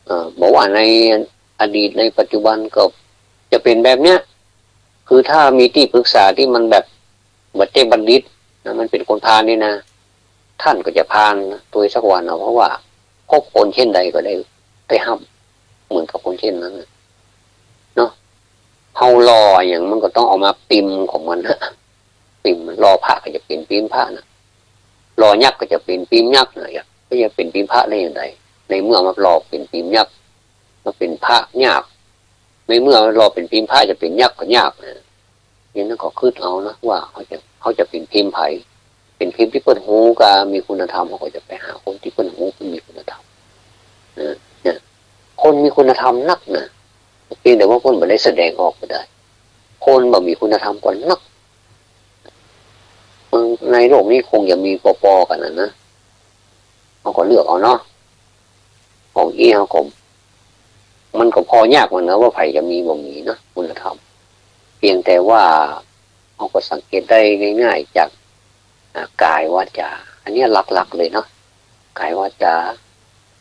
เอ่อ บอกว่าในอดีตในปัจจุบันก็จะเป๋นแบบเนี้ย คือถ้ามีตี้ปรึกษาตี้มันแบบบัณฑิตบัณฑิตนะ มันเป๋นคนพาลนี่นะ ท่านก็จะพาลนะ ตวยสักวันเอา เพราะว่าพบคนเช่นใดก็ได้ ได้ฮับเหมือนกับคนเช่นนั้นนะ เนาะ เฮาหล่ออะหยังมันก็ต้องเอามาพิมพ์ของมันนะ พิมพ์มัน หล่อพระก็จะเป๋นพิมพ์พระนะ หล่อยักษ์ก็จะเป๋นพิมพ์ยักษ์นะ ก็จะเป๋นพิมพ์พระได้อย่างใด ในเมื่อมันหล่อเป๋นพิมพ์ยักษ์ มันเป๋นพระยาก ในเมื่อหล่อเป๋นพิมพ์พระจะเป๋นยักษ์ก็ยากนะ อย่างนั้นก็กึ๊ดเอานะ ว่าเฮาจะ เฮาจะเป๋นพิมพ์ใผ เป๋นพิมพ์ตี้เปิ้นฮู้กา มีคุณธรรม เฮาก็จะไปหาคนตี้เปิ้นฮู้เปิ้นมีคุณธรรม นะ เนี่ย คนมีคุณธรรมนักนะ เพียงแต่ว่าเปิ้นบ่ได้แสดงออกก็ได้ คนบ่มีคุณธรรมก็นัก ในโลกนี้คงจะมีปอๆ กั๋นนะนะ เฮาก็เลือกเอาเนาะ ของอี้เฮาก็ มันก็ผ่อยากเหมือนกั๋นว่าใผจะมีบ่มีเนาะ คุณธรรม เพียงแต่ว่าเฮาก็สังเกตได้ง่ายๆ จาก อ่า กายวาจา อันเนี้ยหลักๆ เลยเนาะ กายวาจา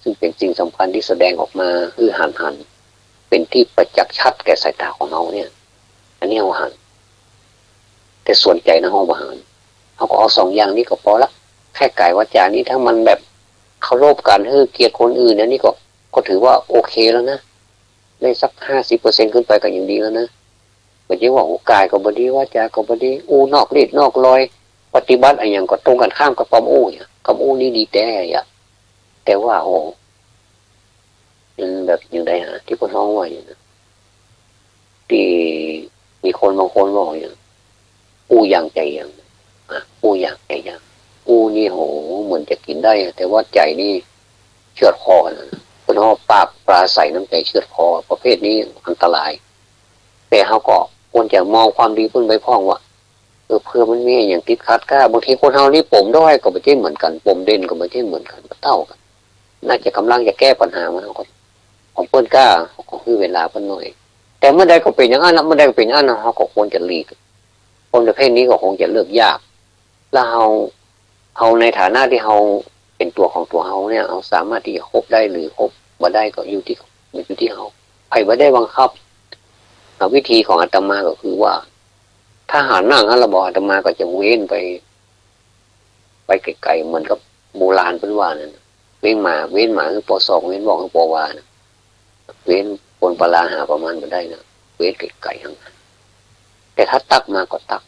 ซึ่งเป๋นสิ่งสำคัญตี้แสดงออกมาหื้อหันหัน เป๋นตี้ประจักษ์ชัดแก่สายต๋าของเฮาเนี่ย อันนี้เฮาหัน แต่ส่วนใหญ่นะเฮาบ่หัน เฮาก็เอาสองอย่างนี้ก็ปอละ แค่กายวาจานี้ ถ้ามันแบบเคารพกั๋น หื้อเกียรติคนอื่น อันนี้ก็ ก็ถือว่าโอเคแล้วนะ ได้สักห้าสิบเปอร์เซ็นต์ขึ้นไปก็ยังดีแล้วนะ บ่ใจ้ว่า โอ้ กายก็บ่ดี วาจาก็บ่ดี อู้นอกลีดนอกลอย ปฏิบัติอะหยังก็ตรงกั๋นข้ามกับกำอู้เนี่ย กำอู้นี่ดีแต๊อะ แต่ว่า โอ้ มันแบบอย่างใดฮะ ตี้เปิ้นฮ้องว่าอย่างนั้น ตี้มีคนบางคนบอกอย่าง อู้อย่างใจ๋อย่าง อ่ะ อู้อย่างใจ๋อย่าง อู้นี่โห เหมือนจะกิ๋นได้อะ แต่ว่าใจ๋นี่เชือดคอนะ เปิ้นเอาปากปราศรัยน้ำใจ๋เชือดคอ ประเภทนี้อันตราย แต่เฮาก็ควรจะมองความดีเปิ้นไปพ่องว่า เออ เผื่อมันมีอะหยังติดขัดก้า บางทีคนเฮานี่ปมด้อยก็บ่ใจ้เหมือนกั๋น ปมเด่นก็บ่ใจ้เหมือนกั๋น บ่เต้ากั๋น น่าจะก่ำลังจะแก้ปัญหามัน เฮาก็ ของเปิ้นก้า เฮาก็หื้อเวลาเปิ้นหน่อย แต่เมื่อใดก็เป๋นอย่างอั้นนะ เมื่อใดก็เป๋นอย่างอั้นนะ เฮาก็ควรจะหลีก คนประเภทนี้ก็คงจะเลือกยาก แล้วเฮา เฮาในฐานะตี้เฮาเป๋นตั๋วของตั๋วเฮาเนี่ย เฮาสามารถตี้จะคบได้หรือคบบ่ได้ก็อยู่ตี้ อยู่ตี้เฮา ใผบ่ได้บังคับ อ่ะ วิธีของอาตมาก็คือว่า ถ้าหันหน้าหั้นแล้วบ่ อาตมาก็จะเว้นไป ไปไก๋ๆ เหมือนกับโบราณเปิ้นว่านั่นน่ะ เว้นหมา เว้นหมาหื้อปอส่อง เว้นวอกหื้อปอวานะ เว้นคนปลาหาประมาณบ่ได้นะ เว้นไก๋ๆ หั้น แต่ถ้าตั๊กมาก็ตั๊ก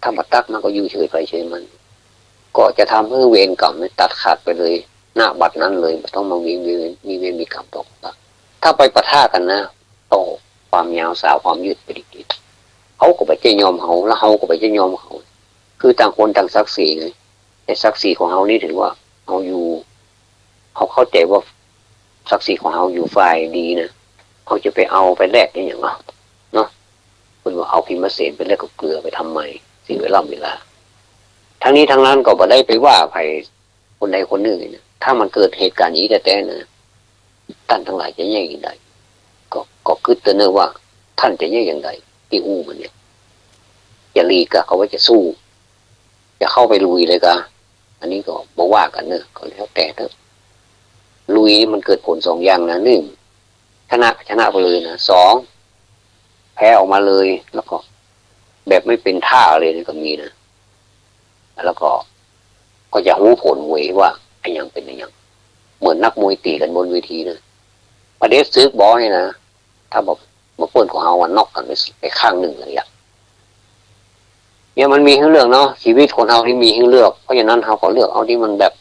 ถ้าบ่ตั๊กมาก็อยู่เฉยใผเฉยมัน ก็จะทำหื้อเวรกรรมนี่ตัดขาดไปเลย ณ บัดนั้นเลย บ่ต้องมามีเวร มีเวรมีกรรมต่อกั๋น ถ้าไปปะทะกั๋นนะ โอ้ ความยาวสาวความยืดไปดีๆ เขาก็บ่ใจ้ยอมเฮา แล้วเฮาก็บ่ใจ้ยอมเขา คือต่างคนต่างศักดิ์ศรีไง แต่ศักดิ์ศรีของเฮานี่ถือว่าเฮาอยู่ เฮาเข้าใจ๋ว่าศักดิ์ศรีของเฮาอยู่ฝ่ายดีนะ เฮาจะไปเอาไปแลกอิหยังวะ เนาะ เปิ้นว่าเอาพิมเสนไปแลกกับเกลือ ไปทำไม เสียเวลา เวลา ทั้งนี้ทั้งนั้นก็บ่ได้ไปว่าใผ คนใดคนนึ่งนี่นะ ถ้ามันเกิดเหตุก๋ารณ์อย่างอี้แต๊ๆ นะ ต้านตังหลายจะแยกอย่างใด ก็ ก็กึ๊ดเตื้อเน่อว่าต้านจะแยกอย่างใด ตี้อู้มาเนี่ย จะหลีกกา เขาว่าจะสู้ จะเข้าไปลุยเลยกา อันนี้ก็บ่ว่ากั๋นเน่อ ก็แล้วแต่เต๊อะ ลุยนี่มันเกิดผลสองอย่างนะ นึ่ง ชนะ ชนะไปเลยนะ สอง แพ้ออกมาเลย แล้วก็แบบไม่เป็นท่าเลยนี่ก็มีนะ แล้วก็ ก็จะฮู้ผลเว้ยว่าอะหยังเป๋นอะหยัง เหมือนนักมวยตี๋กั๋นบนเวทีนะ ผด็จศึกบ่นี่นะ ถ้าบ่ บ่เปิ้นของเฮาอะ น็อกกั๋นไป ไปข้างนึ่งเลยอะ เนี่ยมันมีหื้อเลือกเนาะ ชีวิตคนเฮานี่มีหื้อเลือก เพราะฉะนั้นเฮาก็เลือกเอาตี้มันแบบ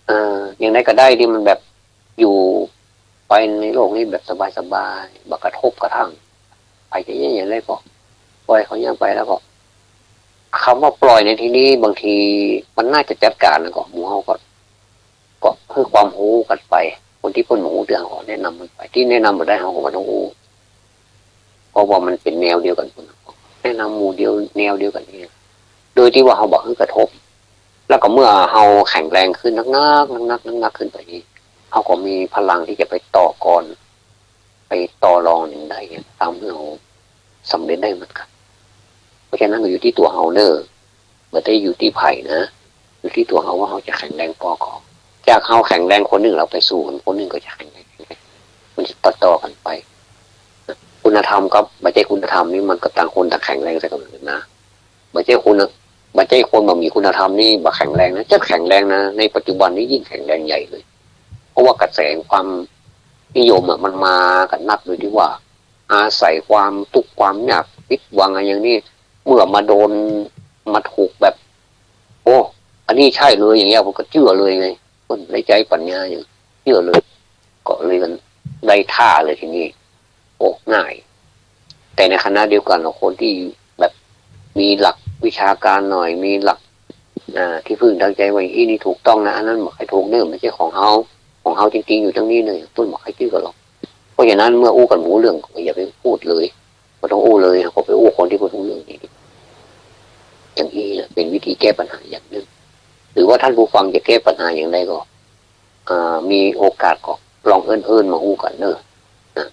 เอ่อ อย่างใดก็ได้ตี้มันแบบ อยู่ไปในโลกนี้แบบสบายๆ บ่กระทบกระทั่ง ใผจะแยกอย่างใดก็ปล่อยเขาอย่างไป แล้วก็ กำว่าปล่อยในตี้นี้บางทีมันน่าจะจัดก๋าน แล้วก็หมู่เฮาก็ ก็หื้อความฮู้กั๋นไป คนตี้เปิ้นบ่ฮู้เตื้อเฮาก็แนะนำมันไป ตี้แนะนำบ่ได้เฮาก็บ่ต้องอู้ เพราะว่ามันเป๋นแนวเดียวกั๋น แนะนำหมู่เดียว แนวเดียวกั๋นนี่ โดยตี้ว่าเฮาบ่หื้อกระทบ แล้วก็เมื่อเฮาแข็งแรงขึ้นนักๆ นักๆ นักๆ ขึ้นไปนี่ เฮาก็มีพลังตี้จะไปต่อกร ไปต่อรองหยังได้ ตามหื้อเฮาสำเร็จได้เหมือนกั๋น เพราะฉะนั้นก็อยู่ตี้ตั๋วเฮาเน่อ บ่ได้อยู่ตี้ใผนะ อยู่ตี้ตั๋วเฮาว่าเฮาจะแข็งแรงปอก่อ จากเฮาแข็งแรงคนนึ่ง เฮาไปสู้กั๋น คนนึ่งก็จะแข็งแรง มันจะต่อๆ กั๋นไป คุณธรรมกับบ่ใจ้คุณธรรมนี่มันก็ต่างคนต่างแข็งแรงใส่กั๋นนะ บ่ใจ้คุณ บ่ใจ้คนบ่มีคุณธรรมนี่บ่แข็งแรงนะ จะแข็งแรงนะ ในปัจจุบันนี้ยิ่งแข็งแรงใหญ่เลย เพราะว่ากระแสความนิยมอะมันมากั๋นนัก โดยตี้ว่าอาศัยความตุ๊กข์ความยากผิดหวังอะหยังนี่ เมื่อมาโดน มาถูกแบบ โอ้ อันนี้ใช่เลยอย่างเงี้ย มันก็เจื้อเลยไง มันได้ใจ๊ปัญญาอย่าง เจื้อเลย ก็เลยมันได้ท่าเลยทีนี้ โอ้ ง่าย แต่ในขณะเดียวกั๋น คนตี้แบบมีหลักวิชาก๋านหน่อย มีหลัก อ่า ตี้เปิ้นตั้งใจ๋ว่าอี้นี่ถูกต้องนะ อันนั้นบ่ใค่ถูกเน่อ บ่ใจ้ของเฮา ของเฮาจริงๆ อยู่ตรงนี้เน่อ เปิ้นบ่ใค่จื้อกั๋นหรอก เพราะฉะนั้นเมื่ออู้กั๋นบ่ฮู้เรื่องก็อย่าไปพูดเลย บ่ต้องอู้เลย ก็ไปอู้คนตี้เปิ้นฮู้เรื่องดี อย่างอี้นะ เป๋นวิธีแก้ปัญหาอย่างนึ่ง หรือว่าต้านผู้ฟังจะแก้ปัญหาอย่างใดก็ อ่า มีโอกาสก็ลองเอิ้นๆ มาอู้กั๋นเน่อ นะ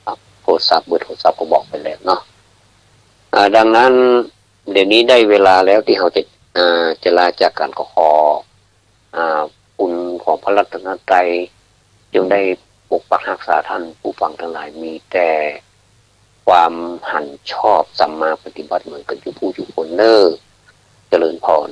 ครับ โทรศัพท์ เบอร์โทรศัพท์ก็บอกไปแล้วเนาะ อ่า ดังนั้น เดี๋ยวนี้ได้เวลาแล้วตี้เฮาจะ อ่า จะลาจากกั๋น ก็ขอ อ่า คุณของพระรัตนตรัย จงได้ปกปักรักษาท่านผู้ฟังทั้งหลาย มีแต่ความหันชอบสัมมาปฏิบัติเหมือนกั๋นทุกผู้ทุกคนเน่อ เจริญพร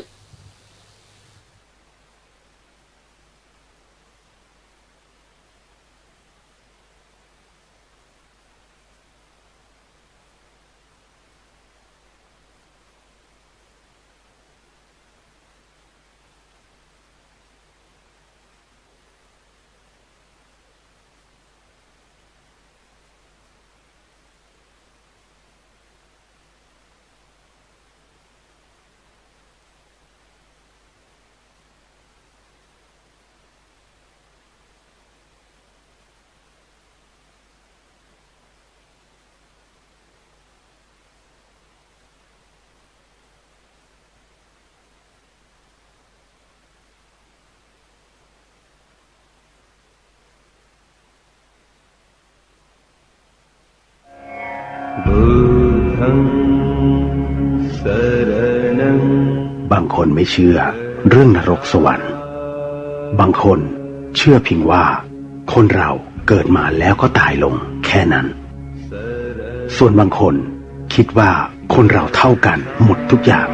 बुद्धं शरणं บางคนไม่เชื่อเรื่องนรกสวรรค์ บางคนเชื่อเพียงว่าคนเราเกิดมาแล้วก็ตายลงแค่นั้น ส่วนบางคนคิดว่าคนเราเท่ากันหมดทุกอย่าง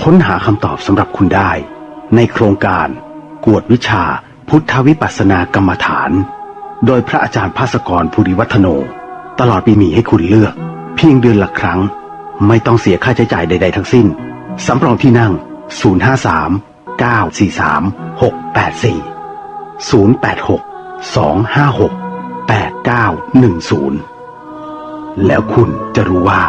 ค้นหาคำตอบสำหรับคุณได้ในโครงการกวดวิชาพุทธวิปัสสนากรรมฐาน โดยพระอาจารย์ภาสกร ภูริวัฒโน ตลอดปีมีให้คุณเลือกเพียงเดือนละครั้ง ไม่ต้องเสียค่าใช้จ่ายใดๆ ทั้งสิ้น สำรองที่นั่ง ศูนย์ห้าสาม เก้าสี่สาม หกแปดสี่ ศูนย์แปดหก สองห้าหก แปดเก้าหนึ่งศูนย์ แล้วคุณจะรู้ว่า